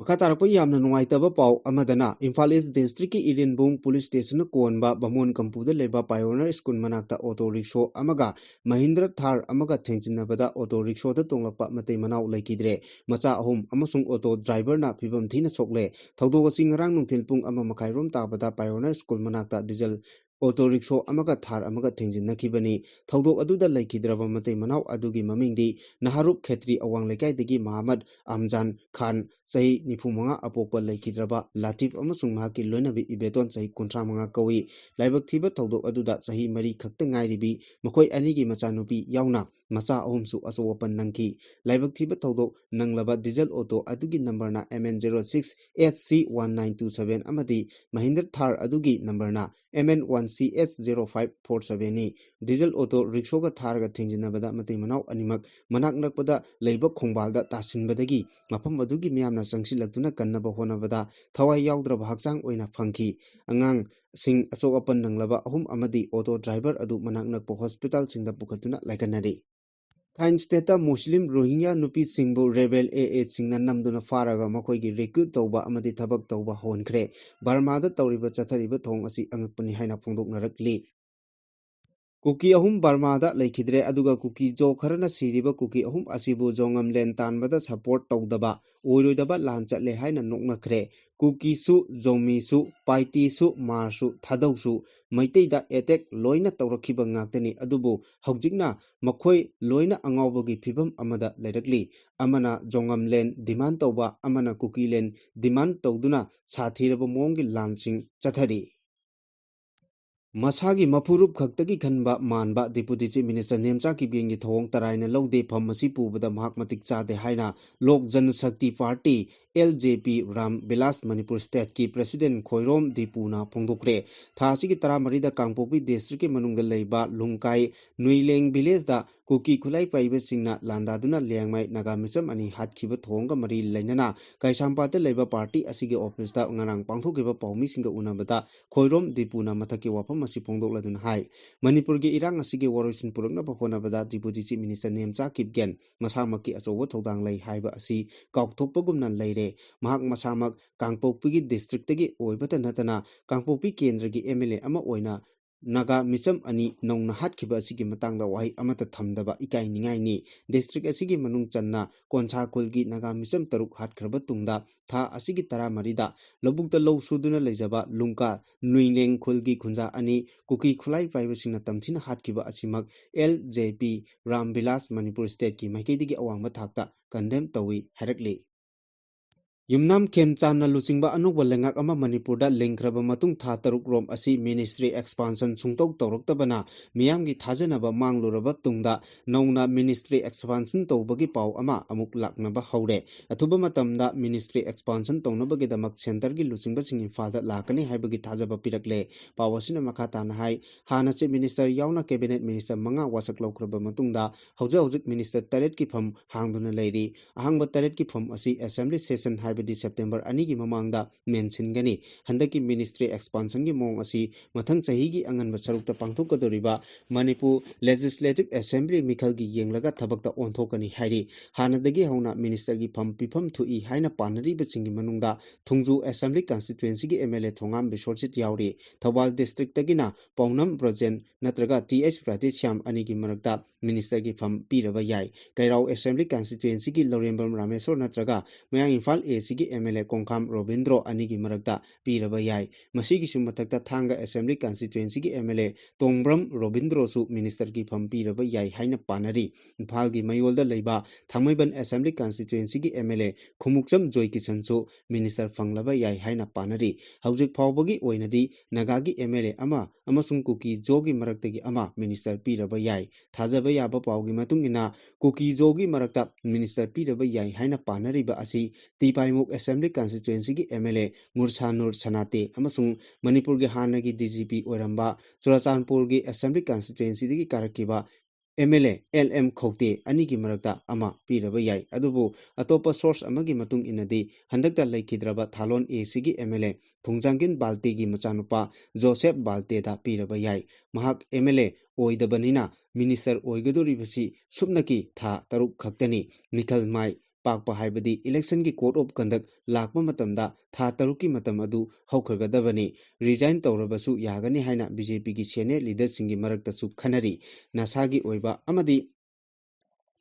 ꯃꯈꯥ ꯇꯥꯔꯛꯄ ꯌꯥꯝꯅ ꯅꯨꯡꯉꯥꯏꯇꯕ ꯄꯥꯎ ꯑꯃꯗꯅ, ꯏꯝꯐꯥꯜ ꯏꯁ ꯗꯤꯁꯇ꯭ꯔꯤꯛꯀꯤ ꯏꯔꯦꯟꯕꯨꯡ ꯄꯨꯂꯤꯁ ꯁ꯭ꯇꯦꯁꯟꯅ ꯀꯣꯟꯕ ꯕꯥꯃꯣꯟ ꯀꯝꯄꯨꯗ ꯂꯩꯕ ꯄꯥꯏꯑꯣꯅꯤꯌꯔ ꯁ꯭ꯀꯨꯜ ꯃꯅꯥꯛꯇ ꯑꯣꯇꯣ ꯔꯤꯛꯁꯣ ꯑꯃꯒ ꯃꯍꯤꯟꯗ꯭ꯔ ꯊꯥꯔ ꯑꯃꯒ ꯊꯦꯡꯖꯤꯟꯅꯕꯗ ꯑꯣꯇꯣ ꯔꯤꯛꯁꯣꯗ ꯇꯣꯡꯂꯛꯄ ꯃꯇꯩ ꯃꯅꯥꯎ ꯂꯩꯈꯤꯗ꯭ꯔꯦ꯫ ꯃꯆꯥ ꯑꯍꯨꯝ ꯑꯃꯁꯨꯡ ꯑꯣꯇꯣ ꯗ꯭ꯔꯥꯏꯚꯔꯅ ꯐꯤꯕꯝ ꯊꯤꯅ ꯁꯣꯛꯂꯦ꯫ ꯊꯧꯗꯣꯛ ꯑꯁꯤ ꯉꯔꯥꯡ ꯅꯨꯡꯊꯤꯜ ꯄꯨꯡ ꯑꯃ ꯃꯈꯥꯏ ꯔꯣꯝ ꯇꯥꯕꯗ ꯄꯥꯏꯑꯣꯅꯤꯌꯔ ꯁ꯭ꯀꯨꯜ ꯃꯅꯥꯛꯇ ꯗꯤꯖꯜ ꯑꯣꯇꯣ ꯔꯤꯛꯁꯣ ꯑꯃꯒ ꯊꯥꯔ ꯑꯃꯒ ꯊꯦꯡꯖꯤꯟꯅꯈꯤꯕꯅꯤ꯫ ꯊꯧꯗꯣꯛ ꯑꯗꯨꯗ ꯂꯩꯈꯤꯗ꯭ꯔꯕ ꯃꯇꯩ ꯃꯅꯥꯎ ꯑꯗꯨꯒꯤ ꯃꯃꯤꯡꯗꯤ ꯅꯍꯥꯔꯨꯞ ꯈꯦꯇ꯭ꯔꯤ ꯑꯋꯥꯡ ꯂꯩꯀꯥꯏꯗꯒꯤ ꯃꯍꯥꯃꯠ ꯑꯝꯖꯥꯟ ꯈꯥꯟ, ꯆꯍꯤ ꯅꯤꯐꯨ ꯃꯉꯥ, ꯑꯄꯣꯛꯄ ꯂꯩꯈꯤꯗ꯭ꯔꯕ ꯂꯥꯇꯤꯐ ꯑꯃꯁꯨꯡ ꯃꯍꯥꯛꯀꯤ ꯂꯣꯏꯅꯕꯤ ꯏꯕꯦꯇꯣꯟ, ꯆꯍꯤ ꯀꯨꯟꯊ꯭ꯔꯥ ꯃꯉꯥ ꯀꯧꯏ꯫ ꯂꯥꯏꯕꯛ ꯊꯤꯕ ꯊꯧꯗꯣꯛ ꯑꯗꯨꯗ ꯆꯍꯤ ꯃꯔꯤ ꯈꯛꯇ ꯉꯥꯏꯔꯤꯕꯤ ꯃꯈꯣꯏ ꯑꯅꯤꯒꯤ ꯃꯆꯥꯅꯨꯄꯤ ꯌꯥꯎꯅ ꯃꯆꯥ ꯑꯍꯨꯝꯁꯨ ꯑꯆꯧ ꯑꯄꯟ ꯅꯪꯈꯤ꯫ ꯂꯥꯏꯕꯛ ꯊꯤꯕ ꯊꯧꯗꯣꯛ ꯅꯪꯂꯕ ꯗꯤꯖꯜ ꯑꯣꯇꯣ ꯑꯗꯨꯒꯤ ꯅꯝꯕꯔꯅ M N zero six H C one nine two seven ꯑꯃꯗꯤ ꯃꯍꯤꯟꯗ꯭ꯔ ꯊꯥꯔ ꯑꯗꯨꯒꯤ ꯅꯝꯕꯔꯅ M N one C H zero five four seven ꯅꯤ꯫ ꯗꯤꯖꯜ ꯑꯣꯇꯣ ꯔꯤꯛꯁꯣꯒ ꯊꯥꯔꯒ ꯊꯦꯡꯖꯤꯟꯅꯕꯗ ꯃꯇꯩ ꯃꯅꯥꯎ ꯑꯅꯤꯃꯛ ꯃꯅꯥꯛ ꯅꯛꯄꯗ ꯂꯩꯕ ꯈꯣꯡꯕꯥꯜꯗ ꯇꯥꯁꯤꯟꯕꯗꯒꯤ ꯃꯐꯝ ꯑꯗꯨꯒꯤ ꯃꯤꯌꯥꯝꯅ ꯆꯪꯁꯤꯜꯂꯛꯇꯨꯅ ꯀꯟꯅꯕ ꯍꯣꯠꯅꯕꯗ ꯊꯋꯥꯏ ꯌꯥꯎꯗ꯭ꯔꯕ ꯍꯛꯆꯥꯡ ꯑꯣꯏꯅ ꯐꯪꯈꯤ꯫ ꯑꯉꯥꯡꯁꯤꯡ ꯑꯆꯧ ꯑꯄꯟ ꯅꯪꯂꯕ ꯑꯍꯨꯝ ꯑꯃꯗꯤ ꯑꯣꯇꯣ ꯗ꯭ꯔꯥꯏꯚꯔ ꯑꯗꯨ ꯃꯅꯥꯛ ꯅꯛꯄ ꯍꯣꯁꯄꯤꯇꯥꯜꯁꯤꯡꯗ ꯄꯨꯈꯠꯇꯨꯅ ꯂꯥꯏꯀꯠꯅꯔꯤ꯫ ꯔꯥꯈꯥꯏꯟ ꯁ꯭ꯇꯦꯠꯇ ꯃꯨꯁꯂꯤꯝ ꯔꯣꯍꯤꯡꯒ꯭ꯌꯥ ꯅꯨꯄꯤꯁꯤꯡꯕꯨ ꯔꯦꯕꯦꯜ ꯑꯦ ꯑꯦꯁꯤꯡꯅ ꯅꯝꯗꯨꯅ ꯐꯥꯔꯒ ꯃꯈꯣꯏꯒꯤ ꯔꯤꯀ꯭ꯔꯨꯠ ꯇꯧꯕ ꯑꯃꯗꯤ ꯊꯕꯛ ꯇꯧꯕ ꯍꯧꯍꯟꯈ꯭ꯔꯦ꯫ ꯕꯔꯃꯥꯗ ꯇꯧꯔꯤꯕ ꯆꯠꯊꯔꯤꯕ ꯊꯧꯑꯣꯡ ꯑꯁꯤ ꯑꯉꯛꯄꯅꯤ ꯍꯥꯏꯅ ꯐꯣꯡꯗꯣꯛꯅꯔꯛꯂꯤ꯫ ꯀꯨꯀꯤ ꯑꯍꯨꯝ ꯕꯔꯃꯥꯗ ꯂꯩꯈꯤꯗ꯭ꯔꯦ, ꯑꯗꯨꯒ ꯀꯨꯀꯤ ꯖꯣ ꯈꯔꯅ ꯁꯤꯔꯤꯕ ꯀꯨꯀꯤ ꯑꯍꯨꯝ ꯑꯁꯤꯕꯨ ꯖꯣꯉꯝ ꯂꯦꯟ ꯇꯥꯟꯕꯗ ꯁꯄꯣꯔꯠ ꯇꯧꯗꯕ, ꯑꯣꯏꯔꯣꯏꯗꯕ ꯂꯥꯟ ꯆꯠꯂꯦ ꯍꯥꯏꯅ ꯅꯣꯛꯅꯈ꯭ꯔꯦ꯫ ꯀꯨꯀꯤꯁꯨ, ꯖꯣꯃꯤꯁꯨ, ꯄꯥꯏꯇꯤꯁꯨ, ꯃꯥꯔꯁꯨ, ꯊꯥꯗꯧꯁꯨ ꯃꯩꯇꯩꯗ ꯑꯦꯇꯦꯛ ꯂꯣꯏꯅ ꯇꯧꯔꯛꯈꯤꯕ ꯉꯥꯛꯇꯅꯤ꯫ ꯑꯗꯨꯕꯨ ꯍꯧꯖꯤꯛꯅ ꯃꯈꯣꯏ ꯂꯣꯏꯅ ꯑꯉꯥꯎꯕꯒꯤ ꯐꯤꯕꯝ ꯑꯃꯗ ꯂꯩꯔꯛꯂꯤ꯫ ꯑꯃꯅ ꯖꯣꯉꯝ ꯂꯦꯟ ꯗꯤꯃꯥꯟ ꯇꯧꯕ, ꯑꯃꯅ ꯀꯨꯀꯤ ꯂꯦꯟ ꯗꯤꯃꯥꯟ ꯇꯧꯗꯨꯅ ꯁꯥꯊꯤꯔꯕ ꯃꯑꯣꯡꯒꯤ ꯂꯥꯟꯁꯤꯡ ꯆꯠꯊꯔꯤ꯫ ꯃꯁꯥꯒꯤ ꯃꯐꯨꯔꯨꯞ ꯈꯛꯇꯒꯤ ꯈꯟꯕ ꯃꯥꯟꯕ Deputy Chief Minister ꯅꯦꯝꯆꯥ ꯀꯤꯞꯒꯦꯟꯒꯤ ꯊꯧꯑꯣꯡ ꯇꯔꯥꯏꯅ ꯂꯧꯗꯦ꯫ ꯐꯝ ꯑꯁꯤ ꯄꯨꯕꯗ ꯃꯍꯥꯛ ꯃꯇꯤꯛ ꯆꯥꯗꯦ ꯍꯥꯏꯅ ꯂꯣꯛ ꯖꯟ ꯁꯛꯇꯤ party, L J P, Ram villas Manipur ꯁ꯭ꯇꯦꯠꯀꯤ ꯄ꯭ꯔꯦꯁꯤꯗꯦꯟ ꯈꯣꯏꯔꯣꯝ ꯗꯤꯄꯨꯅ ꯐꯣꯡꯗꯣꯛꯈ꯭ꯔꯦ꯫ ꯊꯥ ꯑꯁꯤꯒꯤ ꯇꯔꯥꯃꯔꯤꯗ ꯀꯥꯡꯄꯣꯛꯄꯤ ꯗꯤꯁꯇ꯭ꯔꯤꯛꯀꯤ ꯃꯅꯨꯡꯗ ꯂꯩꯕ ꯂꯨꯡꯀꯥꯏ ꯅꯨꯏꯂꯦꯡ ꯚꯤꯂꯦꯖꯇ ꯀꯨꯀꯤ ꯈꯨꯠꯂꯥꯏ ꯄꯥꯏꯕꯁꯤꯡꯅ ꯂꯥꯟꯗꯥꯗꯨꯅ ꯂꯤꯌꯥꯡꯃꯩ ꯅꯥꯒꯥ ꯃꯤꯆꯝ ꯑꯅꯤ ꯍꯥꯠꯈꯤꯕ ꯊꯧꯑꯣꯡꯒ ꯃꯔꯤ ꯂꯩꯅꯅ ꯀꯩꯁꯥꯝꯄꯥꯠꯇ ꯂꯩꯕ ꯄꯥꯔꯇꯤ ꯑꯁꯤꯒꯤ ꯑꯣꯐꯤꯁꯇ ꯉꯔꯥꯡ ꯄꯥꯡꯊꯣꯛꯈꯤꯕ ꯄꯥꯎꯃꯤꯁꯤꯡꯒ ꯎꯅꯕꯗ ꯈꯣꯏꯔꯣꯝ ꯗꯤꯄꯨꯅ ꯃꯊꯛꯀꯤ ꯋꯥꯐꯝ ꯑꯁꯤ ꯐꯣꯡꯗꯣꯛꯂꯗꯨꯅ ꯍꯥꯏ, ꯃꯅꯤꯄꯨꯔꯒꯤ ꯏꯔꯥꯡ ꯑꯁꯤꯒꯤ ꯋꯥꯔꯣꯏꯁꯤꯟ ꯄꯨꯔꯛꯅꯕ ꯍꯣꯠꯅꯕꯗ Deputy Chief Minister Nemcha Kipgen ꯃꯁꯥꯃꯛꯀꯤ ꯑꯆꯧꯕ ꯊꯧꯗꯥꯡ ꯂꯩ ꯍꯥꯏꯕ ꯑꯁꯤ ꯀꯥꯎꯊꯣꯛꯄꯒꯨꯝꯅ ꯂꯩꯔꯦ꯫ ꯃꯍꯥꯛ ꯃꯁꯥꯃꯛ ꯀꯥꯡꯄꯣꯛꯄꯤꯒꯤ ꯗꯤꯁꯇ꯭ꯔꯤꯛꯇꯒꯤ ꯑꯣꯏꯕꯇ ꯅꯠꯇꯅ ꯀꯥꯡꯄꯣꯛꯄꯤ ꯀꯦꯟꯗ꯭ꯔꯒꯤ M L A ꯑꯃ ꯑꯣꯏꯅ ꯅꯥꯒꯥ ꯃꯤꯆꯝ ꯑꯅꯤ ꯅꯧꯅ ꯍꯥꯠꯈꯤꯕ ꯑꯁꯤꯒꯤ ꯃꯇꯥꯡꯗ ꯋꯥꯍꯩ ꯑꯃꯠꯇ ꯊꯝꯗꯕ ꯏꯀꯥꯏ ꯅꯤꯡꯉꯥꯏꯅꯤ꯫ ꯗꯤꯁꯇ꯭ꯔꯤꯛ ꯑꯁꯤꯒꯤ ꯃꯅꯨꯡ ꯆꯟꯅ ꯀꯣꯟꯁꯥ ꯈꯨꯜꯒꯤ ꯅꯥꯒꯥ ꯃꯤꯆꯝ ꯇꯔꯨꯛ ꯍꯥꯠꯈ꯭ꯔꯕ ꯇꯨꯡꯗ ꯊꯥ ꯑꯁꯤꯒꯤ ꯇꯔꯥꯃꯔꯤꯗ ꯂꯧꯕꯨꯛꯇ ꯂꯧ ꯁꯨꯗꯨꯅ ꯂꯩꯖꯕ ꯂꯨꯡꯀꯥ ꯅꯨꯏꯂꯦꯡ ꯈꯨꯜꯒꯤ ꯈꯨꯟꯖꯥ ꯑꯅꯤ ꯀꯨꯀꯤ ꯈꯨꯠꯂꯥꯏ ꯄꯥꯏꯕꯁꯤꯡꯅ ꯇꯝꯊꯤꯅ ꯍꯥꯠꯈꯤꯕ ꯑꯁꯤꯃꯛ L J P Ram villas Manipur ꯁ꯭ꯇꯦꯠꯀꯤ ꯃꯥꯏꯀꯩꯗꯒꯤ ꯑꯋꯥꯡꯕ ꯊꯥꯛꯇ ꯀꯟꯗꯦꯝ ꯇꯧꯏ ꯍꯥꯏꯔꯛꯂꯤ꯫ ꯌꯨꯝꯅꯥꯝ ꯈꯦꯝꯆꯥꯟꯅ ꯂꯨꯆꯤꯡꯕ ꯑꯅꯧꯕ ꯂꯩꯉꯥꯛ ꯑꯃ ꯃꯅꯤꯄꯨꯔꯗ ꯂꯤꯡꯈ꯭ꯔꯕ ꯃꯇꯨꯡ ꯊꯥ ꯇꯔꯨꯛ ꯔꯣꯝ ꯑꯁꯤ ministry expansion ꯁꯨꯡꯇꯧ ꯇꯧꯔꯛꯇꯕꯅ ꯃꯤꯌꯥꯝꯒꯤ ꯊꯥꯖꯅꯕ ꯃꯥꯡꯂꯨꯔꯕ ꯇꯨꯡꯗ ꯅꯧꯅ ministry expansion ꯇꯧꯕꯒꯤ ꯄꯥꯎ ꯑꯃ ꯑꯃꯨꯛ ꯂꯥꯛꯅꯕ ꯍꯧꯔꯦ꯫ ꯑꯊꯨꯕ ꯃꯇꯝꯗ ministry expansion ꯇꯧꯅꯕꯒꯤꯗꯃꯛ centreꯒꯤ ꯂꯨꯆꯤꯡꯕꯁꯤꯡ ꯏꯝꯐꯥꯜꯗ ꯂꯥꯛꯀꯅꯤ ꯍꯥꯏꯕꯒꯤ ꯊꯥꯖꯕ ꯄꯤꯔꯛꯂꯦ꯫ ꯄꯥꯎ ꯑꯁꯤꯅ ꯃꯈꯥ ꯇꯥꯅ ꯍꯥꯏ, ꯍꯥꯟꯅ Chief Minister ꯌꯥꯎꯅ cabinet minister ꯃꯉꯥ ꯋꯥꯁꯛ ꯂꯧꯈ꯭ꯔꯕ ꯃꯇꯨꯡꯗ ꯍꯧꯖꯤꯛ ꯍꯧꯖꯤꯛ minister ꯇꯔꯦꯠꯀꯤ ꯐꯝ ꯍꯥꯡꯗꯨꯅ ꯂꯩꯔꯤ꯫ ꯑꯍꯥꯡꯕ ꯇꯔꯦꯠꯀꯤ ꯐꯝ ꯑꯁꯤ assembly session ꯍꯥꯏꯕꯗꯤ September ꯑꯅꯤꯒꯤ ꯃꯃꯥꯡꯗ ꯃꯦꯟꯁꯤꯟꯒꯅꯤ꯫ ꯍꯟꯗꯛꯀꯤ ministry expansionꯒꯤ ꯃꯑꯣꯡ ꯑꯁꯤ ꯃꯊꯪ ꯆꯍꯤꯒꯤ ꯑꯉꯟꯕ ꯁꯔꯨꯛꯇ ꯄꯥꯡꯊꯣꯛꯀꯗꯧꯔꯤꯕ ꯃꯅꯤꯄꯨꯔ Legislative Assembly ꯃꯤꯈꯜꯒꯤ ꯌꯦꯡꯂꯒ ꯊꯕꯛꯇ ꯑꯣꯟꯊꯣꯛꯀꯅꯤ ꯍꯥꯏꯔꯤ꯫ ꯍꯥꯟꯅꯗꯒꯤ ꯍꯧꯅ ministerꯒꯤ ꯐꯝ ꯄꯤꯐꯝ ꯊꯣꯛꯏ ꯍꯥꯏꯅ ꯄꯥꯅꯔꯤꯕꯁꯤꯡꯒꯤ ꯃꯅꯨꯡꯗ ꯊꯣꯡꯖꯨ Assembly Constituencyꯒꯤ MLA ꯊꯣꯉꯥꯝ ꯕꯤꯁ꯭ꯋꯔꯖꯤꯠ ꯌꯥꯎꯔꯤ꯫ ꯊꯧꯕꯥꯜ districtꯇꯒꯤꯅ ꯄꯥꯎꯅꯝ ꯕ꯭ꯔꯣꯖꯦꯟ ꯅꯠꯇ꯭ꯔꯒ ꯇꯤ ꯑꯩꯆ ꯄ꯭ꯔꯥꯇꯤꯁ꯭ꯌꯥꯝ ꯑꯅꯤꯒꯤ ꯃꯔꯛꯇ ministerꯒꯤ ꯐꯝ ꯄꯤꯔꯕ ꯌꯥꯏ꯫ ꯀꯩꯔꯥꯎ Assembly Constituencyꯒꯤ ꯂꯧꯔꯦꯝꯕꯝ ꯔꯥꯃꯦꯁꯣꯔ ꯅꯠꯇ꯭ꯔꯒ ꯃꯌꯥꯡ ꯏꯝꯐꯥꯜ Aꯒꯤ MLA ꯀꯣꯡꯈꯥꯝ ꯔꯣꯕꯤꯟꯗ꯭ꯔꯣ ꯑꯅꯤꯒꯤ ꯃꯔꯛꯇ ꯄꯤꯔꯕ ꯌꯥꯏ꯫ ꯃꯁꯤꯒꯤꯁꯨ ꯃꯊꯛꯇ ꯊꯥꯡꯒ Assembly Constituencyꯒꯤ MLA ꯇꯣꯡꯕ꯭ꯔꯝ ꯔꯣꯕꯤꯟꯗ꯭ꯔꯣꯁꯨ ministerꯒꯤ ꯐꯝ ꯄꯤꯔꯕ ꯌꯥꯏ ꯍꯥꯏꯅ ꯄꯥꯅꯔꯤ꯫ ꯏꯝꯐꯥꯜꯒꯤ ꯃꯌꯣꯜꯗ ꯂꯩꯕ ꯊꯥꯡꯃꯩꯕꯟ Assembly Constituencyꯒꯤ MLA ꯈꯨꯃꯨꯛꯆꯝ ꯖꯣꯏ ꯀꯤꯁꯟꯁꯨ minister ꯐꯪꯂꯕ ꯌꯥꯏ ꯍꯥꯏꯅ ꯄꯥꯅꯔꯤ꯫ ꯍꯧꯖꯤꯛ ꯐꯥꯎꯕꯒꯤ ꯑꯣꯏꯅꯗꯤ ꯅꯥꯒꯥꯒꯤ MLA ꯑꯃ ꯑꯃꯁꯨꯡ ꯀꯨꯀꯤ ꯖꯣꯒꯤ ꯃꯔꯛꯇꯒꯤ ꯑꯃ minister ꯄꯤꯔꯕ ꯌꯥꯏ꯫ ꯊꯥꯖꯕ ꯌꯥꯕ ꯄꯥꯎꯒꯤ ꯃꯇꯨꯡ ꯏꯟꯅ ꯀꯨꯀꯤ ꯖꯣꯒꯤ ꯃꯔꯛꯇ minister ꯄꯤꯔꯕ ꯌꯥꯏ ꯍꯥꯏꯅ ꯄꯥꯅꯔꯤꯕ ꯑꯁꯤ ꯇꯤꯄꯥꯏꯃꯨꯛ Assembly Constituencyꯒꯤ MLA ꯉꯨꯔꯁꯥꯅꯨꯔ ꯁꯅꯥꯇꯦ ꯑꯃꯁꯨꯡ ꯃꯅꯤꯄꯨꯔꯒꯤ ꯍꯥꯟꯅꯒꯤ DGP ꯑꯣꯏꯔꯝꯕ ꯆꯨꯔꯥꯆꯥꯟꯄꯨꯔꯒꯤ Assembly Constituencyꯗꯒꯤ ꯀꯥꯔꯛꯈꯤꯕ MLA L M ꯈꯧꯇꯦ ꯑꯅꯤꯒꯤ ꯃꯔꯛꯇ ꯑꯃ ꯄꯤꯔꯕ ꯌꯥꯏ꯫ ꯑꯗꯨꯕꯨ ꯑꯇꯣꯞꯄ source ꯑꯃꯒꯤ ꯃꯇꯨꯡ ꯏꯟꯅꯗꯤ ꯍꯟꯗꯛꯇ ꯂꯩꯈꯤꯗ꯭ꯔꯕ ꯊꯥꯂꯣꯟ Aꯒꯤ MLA ꯐꯨꯡꯖꯥꯡꯒꯤꯟ ꯕꯥꯜꯇꯦꯒꯤ ꯃꯆꯥꯅꯨꯄꯥ ꯖꯣꯁꯦꯐ ꯕꯥꯜꯇꯦꯗ ꯄꯤꯔꯕ ꯌꯥꯏ꯫ ꯃꯍꯥꯛ MLA ꯑꯣꯏꯗꯕꯅꯤꯅ minister ꯑꯣꯏꯒꯗꯧꯔꯤꯕꯁꯤ ꯁꯨꯞꯅꯒꯤ ꯊꯥ ꯇꯔꯨꯛ ꯈꯛꯇꯅꯤ꯫ ꯃꯤꯈꯜ ꯃꯥꯏ ꯄꯥꯛꯄ ꯍꯥꯏꯕꯗꯤ electionꯒꯤ code of conduct ꯂꯥꯛꯄ ꯃꯇꯝꯗ ꯊꯥ ꯇꯔꯨꯛꯀꯤ ꯃꯇꯝ ꯑꯗꯨ ꯍꯧꯈ꯭ꯔꯒꯗꯕꯅꯤ꯫ Resign ꯇꯧꯔꯕꯁꯨ ꯌꯥꯒꯅꯤ ꯍꯥꯏꯅ BJPꯒꯤ senior leaderꯁꯤꯡꯒꯤ ꯃꯔꯛꯇꯁꯨ ꯈꯟꯅꯔꯤ꯫ ꯅꯁꯥꯒꯤ ꯑꯣꯏꯕ ꯑꯃꯗꯤ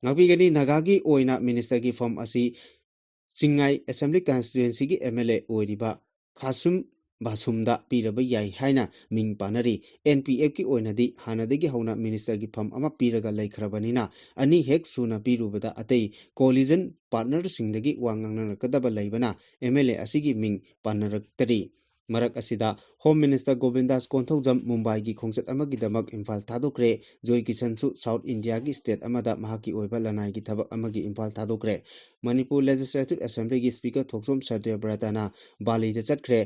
ꯉꯥꯛꯄꯤꯒꯅꯤ꯫ ꯅꯥꯒꯥꯒꯤ ꯑꯣꯏꯅ ministerꯒꯤ ꯐꯝ ꯑꯁꯤ ꯆꯤꯡꯉꯥꯏ Assembly Constituencyꯒꯤ MLA ꯑꯣꯏꯔꯤꯕ ꯈꯥꯁꯨꯝ ꯕꯥꯁꯨꯝꯗ ꯄꯤꯔꯕ ꯌꯥꯏ ꯍꯥꯏꯅ ꯃꯤꯡ ꯄꯥꯅꯔꯤ꯫ NPFꯀꯤ ꯑꯣꯏꯅꯗꯤ ꯍꯥꯟꯅꯗꯒꯤ ꯍꯧꯅ ministerꯒꯤ ꯐꯝ ꯑꯃ ꯄꯤꯔꯒ ꯂꯩꯈ꯭ꯔꯕꯅꯤꯅ ꯑꯅꯤ ꯍꯦꯛ ꯁꯨꯅ ꯄꯤꯔꯨꯕꯗ ꯑꯇꯩ coalition partnerꯁꯤꯡꯗꯒꯤ ꯋꯥ ꯉꯥꯡꯅꯔꯛꯀꯗꯕ ꯂꯩꯕꯅ MLA ꯑꯁꯤꯒꯤ ꯃꯤꯡ ꯄꯥꯅꯔꯛꯇꯔꯤ꯫ ꯃꯔꯛ ꯑꯁꯤꯗ Home Minister ꯒꯣꯕꯤꯟꯗꯥꯁ ꯀꯣꯟꯊꯧꯖꯝ ꯃꯨꯝꯕꯥꯏꯒꯤ ꯈꯣꯡꯆꯠ ꯑꯃꯒꯤꯗꯃꯛ ꯏꯝꯐꯥꯜ ꯊꯥꯗꯣꯛꯈ꯭ꯔꯦ꯫ ꯖꯣꯏ ꯀꯤꯁꯟꯁꯨ South Indiaꯒꯤ state ꯑꯃꯗ ꯃꯍꯥꯛꯀꯤ ꯑꯣꯏꯕ ꯂꯅꯥꯏꯒꯤ ꯊꯕꯛ ꯑꯃꯒꯤ ꯏꯝꯐꯥꯜ ꯊꯥꯗꯣꯛꯈ꯭ꯔꯦ꯫ ꯃꯅꯤꯄꯨꯔ Legislative Assemblyꯒꯤ Speaker ꯊꯣꯛꯆꯣꯝ ꯁꯇ꯭ꯌꯕ꯭ꯔꯇꯅ ꯕꯥꯂꯤꯗ ꯆꯠꯈ꯭ꯔꯦ꯫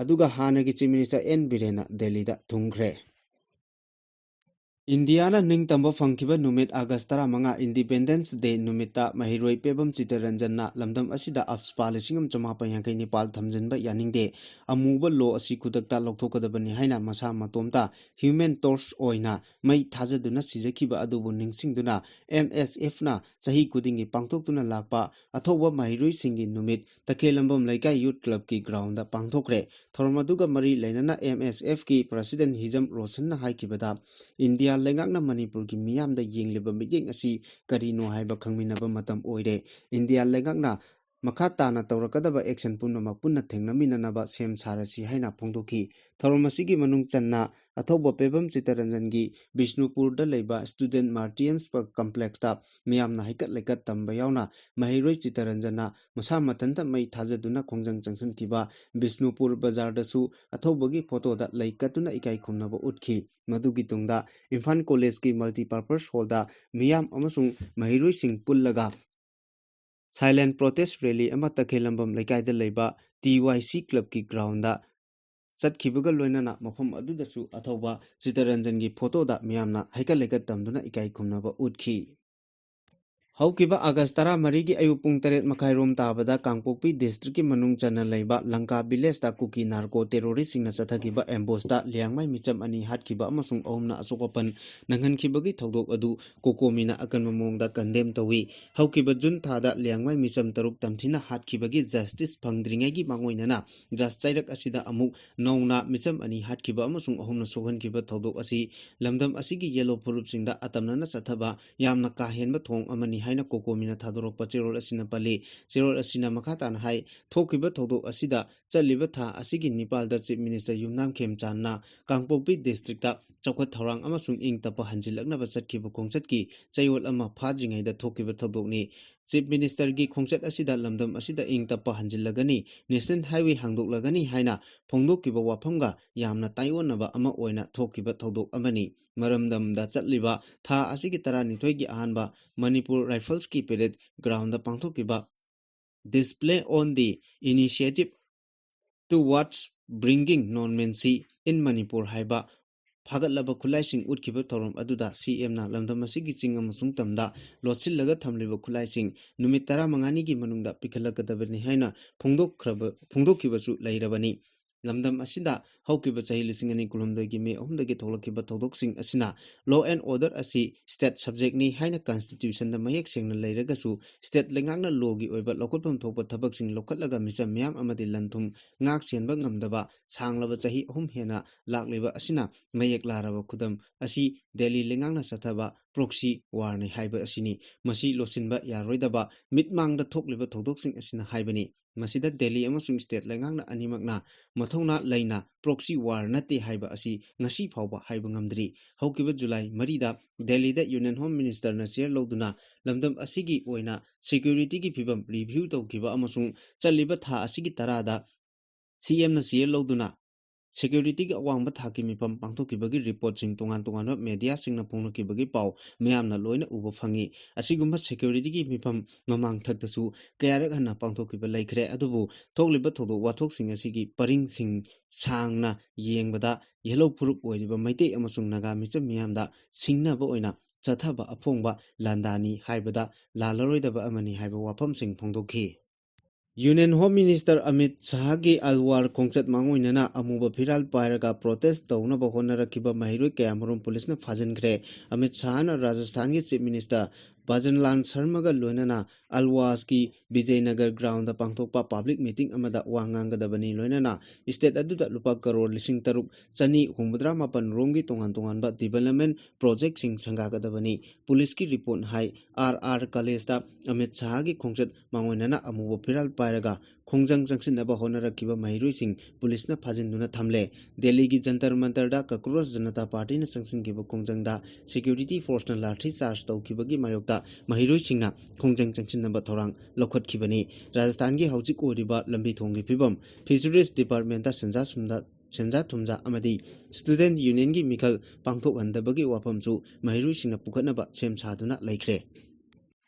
ꯑꯗꯨꯒ ꯍꯥꯟꯅꯒꯤ Chief Minister N ꯕꯤꯔꯦꯟꯅ ꯗꯦꯜꯂꯤꯗ ꯊꯨꯡꯈ꯭ꯔꯦ꯫ ꯏꯟꯗꯤꯌꯥꯅ ꯅꯤꯡꯇꯝꯕ ꯐꯪꯈꯤꯕ ꯅꯨꯃꯤꯠ ꯑꯥꯒꯁ ꯇꯔꯥꯃꯉꯥ, Independence Day ꯅꯨꯃꯤꯠꯇ ꯃꯍꯩꯔꯣꯏ ꯄꯦꯕꯝ ꯆꯤꯇꯔꯟꯖꯟꯅ ꯂꯝꯗꯝ ꯑꯁꯤꯗ ꯑꯞꯁꯄꯥ ꯂꯤꯁꯤꯡ ꯑꯃ ꯆꯃꯥꯄꯟ ꯌꯥꯡꯈꯩ ꯅꯤꯄꯥꯜ ꯊꯝꯖꯤꯟꯕ ꯌꯥꯅꯤꯡꯗꯦ, ꯑꯃꯨꯕ ꯂꯣ ꯑꯁꯤ ꯈꯨꯗꯛꯇ ꯂꯧꯊꯣꯛꯀꯗꯕꯅꯤ ꯍꯥꯏꯅ ꯃꯁꯥ ꯃꯇꯣꯝꯇ human torch ꯑꯣꯏꯅ ꯃꯩ ꯊꯥꯖꯗꯨꯅ ꯁꯤꯖꯈꯤꯕ ꯑꯗꯨꯕꯨ ꯅꯤꯡꯁꯤꯡꯗꯨꯅ M S F ꯅ ꯆꯍꯤ ꯈꯨꯗꯤꯡꯒꯤ ꯄꯥꯡꯊꯣꯛꯇꯨꯅ ꯂꯥꯛꯄ ꯑꯊꯧꯕ ꯃꯍꯩꯔꯣꯏꯁꯤꯡꯒꯤ ꯅꯨꯃꯤꯠ ꯇꯈꯦꯂꯝꯕꯝ ꯂꯩꯀꯥꯏ Youth Club ꯀꯤ ground ꯗ ꯄꯥꯡꯊꯣꯛꯈ꯭ꯔꯦ꯫ ꯊꯧꯔꯝ ꯑꯗꯨꯒ ꯃꯔꯤ ꯂꯩꯅꯅ M S F ꯀꯤ President ꯍꯤꯖꯝ ꯔꯣꯁꯟꯅ ꯍꯥꯏꯈꯤꯕꯗ, ꯏꯟꯗꯤꯌꯥ ꯂꯩꯉꯥꯛꯅ ꯃꯅꯤꯄꯨꯔꯒꯤ ꯃꯤꯌꯥꯝꯗ ꯌꯦꯡꯂꯤꯕ ꯃꯤꯠꯌꯦꯡ ꯑꯁꯤ ꯀꯔꯤꯅꯣ ꯍꯥꯏꯕ ꯈꯪꯃꯤꯟꯅꯕ ꯃꯇꯝ ꯑꯣꯏꯔꯦ꯫ ꯏꯟꯗꯤꯌꯥ ꯂꯩꯉꯥꯛꯅ ꯃꯈꯥ ꯇꯥꯅ ꯇꯧꯔꯛꯀꯗꯕ action ꯄꯨꯝꯅꯃꯛ ꯄꯨꯟꯅ ꯊꯦꯡꯅꯃꯤꯟꯅꯅꯕ ꯁꯦꯝ ꯁꯥꯔꯁꯤ ꯍꯥꯏꯅ ꯐꯣꯡꯗꯣꯛꯈꯤ꯫ ꯊꯧꯔꯝ ꯑꯁꯤꯒꯤ ꯃꯅꯨꯡ ꯆꯟꯅ ꯑꯊꯧꯕ ꯄꯦꯕꯝ ꯆꯤꯇꯔꯟꯖꯟꯒꯤ ꯕꯤꯁꯅꯨꯄꯨꯔꯗ ꯂꯩꯕ Student Martyrs Park complex ꯇ ꯃꯤꯌꯥꯝꯅ ꯍꯩꯀꯠ ꯂꯩꯀꯠ ꯇꯝꯕ ꯌꯥꯎꯅ ꯃꯍꯩꯔꯣꯏ ꯆꯤꯇꯔꯟꯖꯟꯅ ꯃꯁꯥ ꯃꯊꯟꯇ ꯃꯩ ꯊꯥꯖꯗꯨꯅ ꯈꯣꯡꯖꯪ ꯆꯪꯁꯤꯟꯈꯤꯕ ꯕꯤꯁꯅꯨꯄꯨꯔ ꯕꯖꯥꯔꯗꯁꯨ ꯑꯊꯧꯕꯒꯤ ꯐꯣꯇꯣꯗ ꯂꯩ ꯀꯠꯇꯨꯅ ꯏꯀꯥꯏ ꯈꯨꯝꯅꯕ ꯎꯠꯈꯤ꯫ ꯃꯗꯨꯒꯤ ꯇꯨꯡꯗ ꯏꯝꯐꯥꯜ ꯀꯣꯂꯦꯖꯀꯤ multipurpose hall ꯗ ꯃꯤꯌꯥꯝ ꯑꯃꯁꯨꯡ ꯃꯍꯩꯔꯣꯏꯁꯤꯡ ꯄꯨꯜꯂꯒ silent protest rally ꯑꯃ ꯇꯈꯦꯂꯝꯕꯝ ꯂꯩꯀꯥꯏꯗ ꯂꯩꯕ T Y C club ꯀꯤ ground ꯗ ꯆꯠꯈꯤꯕꯒ ꯂꯣꯏꯅꯅ ꯃꯐꯝ ꯑꯗꯨꯗꯁꯨ ꯑꯊꯧꯕ ꯆꯤꯇꯔꯟꯖꯟꯒꯤ ꯐꯣꯇꯣꯗ ꯃꯤꯌꯥꯝꯅ ꯍꯩꯀꯠ ꯂꯩꯀꯠ ꯇꯝꯗꯨꯅ ꯏꯀꯥꯏ ꯈꯨꯝꯅꯕ ꯎꯠꯈꯤ꯫ ꯍꯧꯈꯤꯕ ꯑꯥꯒꯁ ꯇꯔꯥꯃꯔꯤꯒꯤ ꯑꯌꯨꯛ ꯄꯨꯡ ꯇꯔꯦꯠ ꯃꯈꯥꯏ ꯔꯣꯝ ꯇꯥꯕꯗ ꯀꯥꯡꯄꯣꯛꯄꯤ district ꯀꯤ ꯃꯅꯨꯡ ꯆꯟꯅ ꯂꯩꯕ ꯂꯪꯀꯥ village ꯇ ꯀꯨꯀꯤ narco terrorist ꯁꯤꯡꯅ ꯆꯠꯊꯈꯤꯕ ambush ꯇ ꯂꯤꯌꯥꯡꯃꯩ ꯃꯤꯆꯝ ꯑꯅꯤ ꯍꯥꯠꯈꯤꯕ ꯑꯃꯁꯨꯡ ꯑꯍꯨꯝꯅ ꯑꯁꯣꯛ ꯑꯄꯟ ꯅꯪꯍꯟꯈꯤꯕꯒꯤ ꯊꯧꯗꯣꯛ ꯑꯗꯨ ꯀꯣꯀꯣꯃꯤꯅ ꯑꯀꯟꯕ ꯃꯑꯣꯡꯗ condemn ꯇꯧꯏ꯫ ꯍꯧꯈꯤꯕ ꯖꯨꯟ ꯊꯥꯗ ꯂꯤꯌꯥꯡꯃꯩ ꯃꯤꯆꯝ ꯇꯔꯨꯛ ꯇꯝꯊꯤꯅ ꯍꯥꯠꯈꯤꯕꯒꯤ justice ꯐꯪꯗ꯭ꯔꯤꯉꯩꯒꯤ ꯃꯥꯡꯑꯣꯏꯅꯅ ꯖꯁ ꯆꯩꯔꯛ ꯑꯁꯤꯗ ꯑꯃꯨꯛ ꯅꯧꯅ ꯃꯤꯆꯝ ꯑꯅꯤ ꯍꯥꯠꯈꯤꯕ ꯑꯃꯁꯨꯡ ꯑꯍꯨꯝꯅ ꯁꯣꯛꯍꯟꯈꯤꯕ ꯊꯧꯗꯣꯛ ꯑꯁꯤ ꯂꯝꯗꯝ ꯑꯁꯤꯒꯤ yellow ꯐꯨꯔꯨꯞꯁꯤꯡꯗ ꯑꯇꯝꯅꯅ ꯆꯠꯊꯕ ꯌꯥꯝꯅ ꯀꯥ ꯍꯦꯟꯕ ꯊꯧꯑꯣꯡ ꯑꯃꯅꯤ ꯍꯥꯏꯅ ꯀꯣꯀꯣꯃꯤꯅ ꯊꯥꯗꯣꯔꯛꯄ ꯆꯦꯔꯣꯜ ꯑꯁꯤꯅ ꯄꯜꯂꯤ꯫ ꯆꯦꯔꯣꯜ ꯑꯁꯤꯅ ꯃꯈꯥ ꯇꯥꯅ ꯍꯥꯏ, ꯊꯣꯛꯈꯤꯕ ꯊꯧꯗꯣꯛ ꯑꯁꯤꯗ ꯆꯠꯂꯤꯕ ꯊꯥ ꯑꯁꯤꯒꯤ ꯅꯤꯄꯥꯜꯗ Chief Minister ꯌꯨꯝꯅꯥꯝ ꯈꯦꯝꯆꯥꯟꯅ ꯀꯥꯡꯄꯣꯛꯄꯤ district ꯇ ꯆꯥꯎꯈꯠ ꯊꯧꯔꯥꯡ ꯑꯃꯁꯨꯡ ꯏꯪ ꯇꯞꯄ ꯍꯟꯖꯤꯜꯂꯛꯅꯕ ꯆꯠꯈꯤꯕ ꯈꯣꯡꯆꯠꯀꯤ ꯆꯌꯣꯜ ꯑꯃ ꯐꯥꯗ꯭ꯔꯤꯉꯩꯗ ꯊꯣꯛꯈꯤꯕ ꯊꯧꯗꯣꯛꯅꯤ꯫ Chief Minister ꯒꯤ ꯈꯣꯡꯆꯠ ꯑꯁꯤꯗ ꯂꯝꯗꯝ ꯑꯁꯤꯗ ꯏꯪ ꯇꯞꯄ ꯍꯟꯖꯤꯜꯂꯒꯅꯤ, national highway ꯍꯥꯡꯗꯣꯛꯂꯒꯅꯤ ꯍꯥꯏꯅ ꯐꯣꯡꯗꯣꯛꯈꯤꯕ ꯋꯥꯐꯝꯒ ꯌꯥꯝꯅ ꯇꯥꯏꯑꯣꯟꯅꯕ ꯑꯃ ꯑꯣꯏꯅ ꯊꯣꯛꯈꯤꯕ ꯊꯧꯗꯣꯛ ꯑꯃꯅꯤ꯫ ꯃꯔꯝꯗꯝꯗ ꯆꯠꯂꯤꯕ ꯊꯥ ꯑꯁꯤꯒꯤ ꯇꯔꯥꯅꯤꯊꯣꯏꯒꯤ ꯑꯍꯥꯟꯕ ꯃꯅꯤꯄꯨꯔ Rifles ꯀꯤ parade ground ꯗ ꯄꯥꯡꯊꯣꯛꯈꯤꯕ Display on the Initiative Towards Bringing Normalcy in Manipur ꯍꯥꯏꯕ ꯐꯥꯒꯠꯂꯕ ꯈꯨꯠꯂꯥꯏꯁꯤꯡ ꯎꯠꯈꯤꯕ ꯊꯧꯔꯝ ꯑꯗꯨꯗ ꯁꯤ ꯑꯦꯝꯅ ꯂꯝꯗꯝ ꯑꯁꯤꯒꯤ ꯆꯤꯡ ꯑꯃꯁꯨꯡ ꯇꯝꯗ ꯂꯣꯠꯁꯤꯜꯂꯒ ꯊꯝꯂꯤꯕ ꯈꯨꯠꯂꯥꯏꯁꯤꯡ ꯅꯨꯃꯤꯠ ꯇꯔꯥꯃꯉꯥꯅꯤꯒꯤ ꯃꯅꯨꯡꯗ ꯄꯤꯈꯠꯂꯛꯀꯗꯕꯅꯤ ꯍꯥꯏꯅ ꯐꯣꯡꯗꯣꯛꯈ꯭ꯔꯕ, ꯐꯣꯡꯗꯣꯛꯈꯤꯕꯁꯨ ꯂꯩꯔꯕꯅꯤ꯫ ꯂꯝꯗꯝ ꯑꯁꯤꯗ ꯍꯧꯈꯤꯕ ꯆꯍꯤ ꯂꯤꯁꯤꯡ ꯑꯅꯤ ꯀꯨꯟꯍꯨꯝꯗꯣꯏꯒꯤ ꯃꯦ ꯑꯍꯨꯝꯗꯒꯤ ꯊꯣꯛꯂꯛꯈꯤꯕ ꯊꯧꯗꯣꯛꯁꯤꯡ ꯑꯁꯤꯅ law and order ꯑꯁꯤ state subjectꯅꯤ ꯍꯥꯏꯅ constitutionꯗ ꯃꯌꯦꯛ ꯁꯦꯡꯅ ꯂꯩꯔꯒꯁꯨ, state ꯂꯩꯉꯥꯛꯅ lawꯒꯤ ꯑꯣꯏꯕ ꯂꯧꯈꯠꯐꯝ ꯊꯣꯛꯄ ꯊꯕꯛꯁꯤꯡ ꯂꯧꯈꯠꯂꯒ ꯃꯤꯆꯝ ꯃꯤꯌꯥꯝ ꯑꯃꯗꯤ ꯂꯟ ꯊꯨꯝ ꯉꯥꯛ ꯁꯦꯟꯕ ꯉꯝꯗꯕ ꯁꯥꯡꯂꯕ ꯆꯍꯤ ꯑꯍꯨꯝ ꯍꯦꯟꯅ ꯂꯥꯛꯂꯤꯕ ꯑꯁꯤꯅ ꯃꯌꯦꯛ ꯂꯥꯔꯕ ꯈꯨꯗꯝ ꯑꯁꯤ ꯗꯦꯜꯂꯤ ꯂꯩꯉꯥꯛꯅ ꯆꯠꯊꯕ proxy warꯅꯤ ꯍꯥꯏꯕ ꯑꯁꯤꯅꯤ꯫ ꯃꯁꯤ ꯂꯣꯠꯁꯤꯟꯕ ꯌꯥꯔꯣꯏꯗꯕ ꯃꯤꯠꯃꯥꯡꯗ ꯊꯣꯛꯂꯤꯕ ꯊꯧꯗꯣꯛꯁꯤꯡ ꯑꯁꯤꯅ ꯍꯥꯏꯕꯅꯤ꯫ ꯃꯁꯤꯗ ꯗꯦꯜꯂꯤ ꯑꯃꯁꯨꯡ state ꯂꯩꯉꯥꯛꯅ ꯑꯅꯤꯃꯛꯅ ꯃꯊꯧꯅꯥ ꯂꯩꯅ proxy war ꯅꯠꯇꯦ ꯍꯥꯏꯕ ꯑꯁꯤ ꯉꯁꯤ ꯐꯥꯎꯕ ꯍꯥꯏꯕ ꯉꯝꯗ꯭ꯔꯤ꯫ ꯍꯧꯈꯤꯕ ꯖꯨꯂꯥꯏ ꯃꯔꯤꯗ ꯗꯦꯜꯂꯤꯗ Union Home Ministerꯅ chair ꯂꯧꯗꯨꯅ ꯂꯝꯗꯝ ꯑꯁꯤꯒꯤ ꯑꯣꯏꯅ securityꯒꯤ ꯐꯤꯕꯝ review ꯇꯧꯈꯤꯕ ꯑꯃꯁꯨꯡ ꯆꯠꯂꯤꯕ ꯊꯥ ꯑꯁꯤꯒꯤ ꯇꯔꯥꯗ ꯁꯤ ꯑꯦꯝꯅ chair ꯂꯧꯗꯨꯅ securityꯒꯤ ꯑꯋꯥꯡꯕ ꯊꯥꯛꯀꯤ ꯃꯤꯐꯝ ꯄꯥꯡꯊꯣꯛꯈꯤꯕꯒꯤ reportꯁꯤꯡ ꯇꯣꯉꯥꯟ ꯇꯣꯉꯥꯟꯕ mediaꯁꯤꯡꯅ ꯐꯣꯡꯂꯛꯈꯤꯕꯒꯤ ꯄꯥꯎ ꯃꯤꯌꯥꯝꯅ ꯂꯣꯏꯅ ꯎꯕ ꯐꯪꯉꯤ꯫ ꯑꯁꯤꯒꯨꯝꯕ securityꯒꯤ ꯃꯤꯐꯝ ꯃꯃꯥꯡꯊꯛꯇꯁꯨ ꯀꯌꯥꯔꯛ ꯍꯟꯅ ꯄꯥꯡꯊꯣꯛꯈꯤꯕ ꯂꯩꯈ꯭ꯔꯦ, ꯑꯗꯨꯕꯨ ꯊꯣꯛꯂꯤꯕ ꯊꯧꯗꯣꯛ ꯋꯥꯊꯣꯛꯁꯤꯡ ꯑꯁꯤꯒꯤ ꯄꯔꯤꯡꯁꯤꯡ ꯁꯥꯡꯅ ꯌꯦꯡꯕꯗ ꯌꯦꯜꯍꯧ ꯐꯨꯔꯨꯞ ꯑꯣꯏꯔꯤꯕ ꯃꯩꯇꯩ ꯑꯃꯁꯨꯡ ꯅꯥꯒꯥ ꯃꯤꯆꯝ ꯃꯤꯌꯥꯝꯗ ꯁꯤꯡꯅꯕ ꯑꯣꯏꯅ ꯆꯠꯊꯕ ꯑꯐꯣꯡꯕ ꯂꯥꯟꯗꯥꯅꯤ ꯍꯥꯏꯕꯗ ꯂꯥꯜꯂꯔꯣꯏꯗꯕ ꯑꯃꯅꯤ ꯍꯥꯏꯕ ꯋꯥꯐꯝꯁꯤꯡ ꯐꯣꯡꯗꯣꯛꯈꯤ꯫ Union Home Minister Amit ꯁꯥꯍꯒꯤ Alwar ꯈꯣꯡꯆꯠ ꯃꯥꯡꯑꯣꯏꯅꯅ ꯑꯃꯨꯕ ꯐꯤꯔꯥꯜ ꯄꯥꯏꯔꯒ protest ꯇꯧꯅꯕ ꯍꯣꯠꯅꯔꯛꯈꯤꯕ ꯃꯍꯩꯔꯣꯏ ꯀꯌꯥꯃꯔꯨꯝ ꯄꯨꯂꯤꯁꯅ ꯐꯥꯖꯤꯟꯈ꯭ꯔꯦ꯫ ꯑꯃꯤꯠ ꯁꯥꯍꯅ ꯔꯥꯖꯁꯊꯥꯟꯒꯤ Chief Minister ꯚꯖꯟꯂꯥꯜ ꯁꯔꯃꯒ ꯂꯣꯏꯅꯅ ꯑꯜꯋꯥꯁꯀꯤ ꯕꯤꯖꯌꯅꯒꯔ groundꯗ ꯄꯥꯡꯊꯣꯛꯄ public meeting ꯑꯃꯗ ꯋꯥ ꯉꯥꯡꯒꯗꯕꯅꯤ꯫ ꯂꯣꯏꯅꯅ state ꯑꯗꯨꯗ ꯂꯨꯄꯥ ꯀꯔꯣꯔ ꯂꯤꯁꯤꯡ ꯇꯔꯨꯛ ꯆꯅꯤ ꯍꯨꯝꯐꯨꯇꯔꯥ ꯃꯥꯄꯟ ꯔꯣꯝꯒꯤ ꯇꯣꯉꯥꯟ ꯇꯣꯉꯥꯟꯕ development projectꯁꯤꯡ ꯁꯪꯒꯥꯒꯗꯕꯅꯤ꯫ ꯄꯨꯂꯤꯁꯀꯤ report ꯍꯥꯏ, ꯑꯥꯔ ꯑꯥꯔ collegeꯇ ꯑꯃꯤꯠ ꯁꯥꯍꯒꯤ ꯈꯣꯡꯆꯠ ꯃꯥꯡꯑꯣꯏꯅꯅ ꯑꯃꯨꯕ ꯐꯤꯔꯥꯜ ꯄꯥꯏꯔꯒ ꯈꯣꯡꯖꯪ ꯆꯪꯁꯤꯟꯅꯕ ꯍꯣꯠꯅꯔꯛꯈꯤꯕ ꯃꯍꯩꯔꯣꯏꯁꯤꯡ ꯄꯨꯂꯤꯁꯅ ꯐꯥꯖꯤꯟꯗꯨꯅ ꯊꯝꯂꯦ꯫ ꯗꯦꯜꯂꯤꯒꯤ ꯖꯟꯇꯔ ꯃꯟꯇꯔꯗ ꯀꯀ꯭ꯔꯣꯁ ꯖꯅꯇꯥ ꯄꯥꯔꯇꯤꯅ ꯆꯪꯁꯤꯟꯈꯤꯕ ꯈꯣꯡꯖꯪꯗ security forceꯅ ꯂꯥꯊꯤ ꯆꯥꯔꯖ ꯇꯧꯈꯤꯕꯒꯤ ꯃꯥꯌꯣꯛꯇ ꯃꯍꯩꯔꯣꯏꯁꯤꯡꯅ ꯈꯣꯡꯖꯪ ꯆꯪꯁꯤꯟꯅꯕ ꯊꯧꯔꯥꯡ ꯂꯧꯈꯠꯈꯤꯕꯅꯤ꯫ ꯔꯥꯖꯁꯊꯥꯟꯒꯤ ꯍꯧꯖꯤꯛ ꯑꯣꯏꯔꯤꯕ ꯂꯝꯕꯤ ꯊꯣꯡꯒꯤ ꯐꯤꯕꯝ, Fisheries Departmentꯇ ꯁꯦꯟꯖꯥ ꯊꯨꯝꯖꯥ, ꯁꯦꯟꯖꯥ ꯊꯨꯝꯖꯥ ꯑꯃꯗꯤ Student Unionꯒꯤ ꯃꯤꯈꯜ ꯄꯥꯡꯊꯣꯛꯍꯟꯗꯕꯒꯤ ꯋꯥꯐꯝꯁꯨ ꯃꯍꯩꯔꯣꯏꯁꯤꯡꯅ ꯄꯨꯈꯠꯅꯕ ꯁꯦꯝ ꯁꯥꯗꯨꯅ ꯂꯩꯈ꯭ꯔꯦ꯫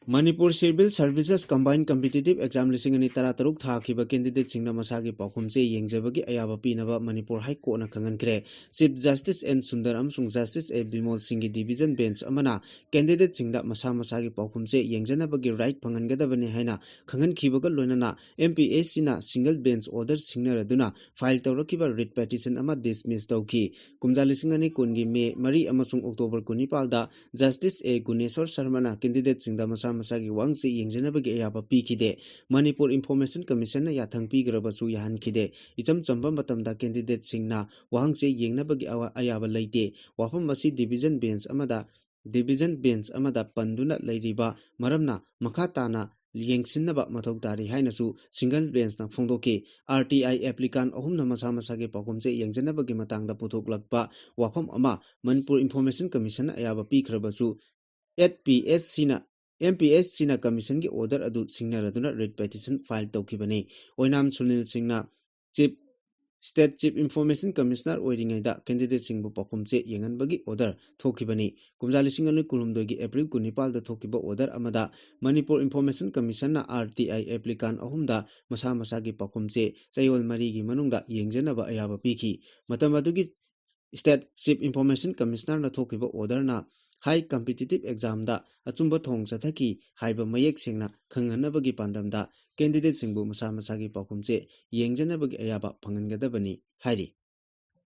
Manipur civil services combine competitive exam ꯂꯤꯁꯤꯡ ꯑꯅꯤ ꯇꯔꯥ ꯇꯔꯨꯛ ꯊꯥꯈꯤꯕ ꯀꯦꯟꯗꯤꯗꯦꯠꯁꯤꯡꯅ ꯃꯁꯥꯒꯤ ꯄꯥꯎꯈꯨꯝ ꯆꯦ ꯌꯦꯡꯖꯕꯒꯤ ꯑꯌꯥꯕ ꯄꯤꯅꯕ ꯃꯅꯤꯄꯨꯔ ꯍꯥꯏ ꯀꯣꯔꯠꯅ ꯈꯪꯍꯟꯈ꯭ꯔꯦ꯫ ꯆꯤꯐ ꯖꯁꯇꯤꯁ ꯑꯦꯟ ꯁꯨꯟꯗꯔ ꯑꯃꯁꯨꯡ ꯖꯁꯇꯤꯁ ꯑꯦ ꯕꯤꯃꯣꯜ ꯁꯤꯡꯒꯤ ꯗꯤꯚꯤꯖꯟ ꯕꯦꯟꯆ ꯑꯃꯅ ꯀꯦꯟꯗꯤꯗꯦꯠꯁꯤꯡꯗ ꯃꯁꯥ ꯃꯁꯥꯒꯤ ꯄꯥꯎꯈꯨꯝ ꯆꯦ ꯌꯦꯡꯖꯅꯕꯒꯤ ꯔꯥꯏꯠ ꯐꯪꯍꯟꯒꯗꯕꯅꯤ ꯍꯥꯏꯅ ꯈꯪꯍꯟꯈꯤꯕꯒ ꯂꯣꯏꯅꯅ ꯑꯦꯝ ꯄꯤ ꯑꯦꯁ ꯁꯤꯅ ꯁꯤꯡꯒꯜ ꯕꯦꯟꯆ ꯑꯣꯔꯗꯔ ꯁꯤꯡꯅꯔꯗꯨꯅ ꯐꯥꯏꯜ ꯇꯧꯔꯛꯈꯤꯕ ꯔꯤꯠ ꯄꯦꯇꯤꯁꯟ ꯑꯃ ꯗꯤꯁꯃꯤꯁ ꯇꯧꯈꯤ꯫ ꯀꯨꯝꯖꯥ ꯂꯤꯁꯤꯡ ꯑꯅꯤ ꯀꯨꯟꯒꯤ ꯃꯦ ꯃꯔꯤ ꯑꯃꯁꯨꯡ ꯑꯣꯛꯇꯣꯕꯔ ꯀꯨꯟꯅꯤꯄꯥꯜꯗ ꯖꯁꯇꯤꯁ ꯑꯦ ꯒꯨꯅꯦꯁꯣꯔ ꯁꯔꯃꯅ ꯀꯦꯟꯗꯤꯗꯦꯠꯁꯤꯡꯗ ꯃꯁꯥ ꯃꯁꯥꯒꯤ ꯋꯥꯍꯪ ꯆꯦ ꯌꯦꯡꯖꯅꯕꯒꯤ ꯑꯌꯥꯕ ꯄꯤꯈꯤꯗꯦ꯫ ꯃꯅꯤꯄꯨꯔ ꯏꯟꯐꯣꯔꯃꯦꯁꯟ ꯀꯃꯤꯁꯟꯅ ꯌꯥꯊꯪ ꯄꯤꯈ꯭ꯔꯕꯁꯨ ꯌꯥꯍꯟꯈꯤꯗꯦ꯫ ꯏꯆꯝ ꯆꯝꯕ ꯃꯇꯝꯗ ꯀꯦꯟꯗꯤꯗꯦꯠꯁꯤꯡꯅ ꯋꯥꯍꯪ ꯆꯦ ꯌꯦꯡꯅꯕꯒꯤ ꯑꯋꯥ-, ꯑꯌꯥꯕ ꯂꯩꯇꯦ꯫ ꯋꯥꯐꯝ ꯑꯁꯤ ꯗꯤꯚꯤꯖꯟ ꯕꯦꯟꯆ ꯑꯃꯗ, ꯗꯤꯚꯤꯖꯟ ꯕꯦꯟꯆ ꯑꯃꯗ ꯄꯟꯗꯨꯅ ꯂꯩꯔꯤꯕ ꯃꯔꯝꯅ ꯃꯈꯥ ꯇꯥꯅ ꯌꯦꯡꯁꯤꯟꯅꯕ ꯃꯊꯧ ꯇꯥꯔꯤ ꯍꯥꯏꯅꯁꯨ ꯁꯤꯡꯒꯜ ꯕꯦꯟꯆꯅ ꯐꯣꯡꯗꯣꯛꯈꯤ꯫ ꯑꯥꯔ ꯇꯤ ꯑꯥꯏ ꯑꯦꯄ꯭ꯂꯤꯀꯥꯟ ꯑꯍꯨꯝꯅ ꯃꯁꯥ ꯃꯁꯥꯒꯤ ꯄꯥꯎꯈꯨꯝ ꯆꯦ ꯌꯦꯡꯖꯅꯕꯒꯤ ꯃꯇꯥꯡꯗ ꯄꯨꯊꯣꯛꯂꯛꯄ ꯋꯥꯐꯝ ꯑꯃ ꯃꯅꯤꯄꯨꯔ ꯏꯟꯐꯣꯔꯃꯦꯁꯟ ꯀꯃꯤꯁꯟꯅ ꯑꯌꯥꯕ ꯄꯤꯈ꯭ꯔꯕꯁꯨ, ꯑꯦꯠ ꯄꯤ ꯑꯦꯁ ꯁꯤꯅ, ꯑꯦꯝ ꯄꯤ ꯑꯦꯁ ꯁꯤꯅ ꯀꯃꯤꯁꯟꯒꯤ ꯑꯣꯔꯗꯔ ꯑꯗꯨ ꯁꯤꯡꯅꯔꯗꯨꯅ ꯔꯤꯠ ꯄꯦꯇꯤꯁꯟ ꯐꯥꯏꯜ ꯇꯧꯈꯤꯕꯅꯤ꯫ ꯑꯣꯏꯅꯥꯝ ꯁꯨꯅꯤꯜ ꯁꯤꯡꯅ chief, state chief information commissioner ꯑꯣꯏꯔꯤꯉꯩꯗ ꯀꯦꯟꯗꯤꯗꯦꯠꯁꯤꯡꯕꯨ ꯄꯥꯎꯈꯨꯝ ꯆꯦ ꯌꯦꯡꯍꯟꯕꯒꯤ ꯑꯣꯔꯗꯔ ꯊꯣꯛꯈꯤꯕꯅꯤ꯫ ꯀꯨꯝꯖꯥ ꯂꯤꯁꯤꯡ ꯑꯅꯤ ꯀꯨꯟꯍꯨꯝꯗꯣꯏꯒꯤ ꯑꯦꯄ꯭ꯔꯤꯜ ꯀꯨꯟꯅꯤꯄꯥꯜꯗ ꯊꯣꯛꯈꯤꯕ ꯑꯣꯔꯗꯔ ꯑꯃꯗ ꯃꯅꯤꯄꯨꯔ ꯏꯟꯐꯣꯔꯃꯦꯁꯟ ꯀꯃꯤꯁꯟꯅ ꯑꯥꯔ ꯇꯤ ꯑꯥꯏ ꯑꯦꯄ꯭ꯂꯤꯀꯥꯟ ꯑꯍꯨꯝꯗ ꯃꯁꯥ ꯃꯁꯥꯒꯤ ꯄꯥꯎꯈꯨꯝ ꯆꯦ ꯆꯌꯣꯜ ꯃꯔꯤꯒꯤ ꯃꯅꯨꯡꯗ ꯌꯦꯡꯖꯅꯕ ꯑꯌꯥꯕ ꯄꯤꯈꯤ꯫ ꯃꯇꯝ ꯑꯗꯨꯒꯤ ꯁ꯭ꯇꯦꯠ ꯆꯤꯐ ꯏꯟꯐꯣꯔꯃꯦꯁꯟ ꯀꯃꯤꯁꯅꯔꯅ ꯊꯣꯛꯈꯤꯕ ꯑꯣꯔꯗꯔꯅ ꯍꯥꯏ ꯀꯝꯄꯤꯇꯤꯇꯤꯚ ꯑꯦꯛꯖꯥꯝꯗ ꯑꯆꯨꯝꯕ ꯊꯣꯡ ꯆꯠꯊꯈꯤ ꯍꯥꯏꯕ ꯃꯌꯦꯛ ꯁꯦꯡꯅ ꯈꯪꯍꯟꯅꯕꯒꯤ ꯄꯥꯟꯗꯝꯗ ꯀꯦꯟꯗꯤꯗꯦꯠꯁꯤꯡꯕꯨ ꯃꯁꯥ ꯃꯁꯥꯒꯤ ꯄꯥꯎꯈꯨꯝ ꯆꯦ ꯌꯦꯡꯖꯅꯕꯒꯤ ꯑꯌꯥꯕ ꯐꯪꯍꯟꯒꯗꯕꯅꯤ ꯍꯥꯏꯔꯤ꯫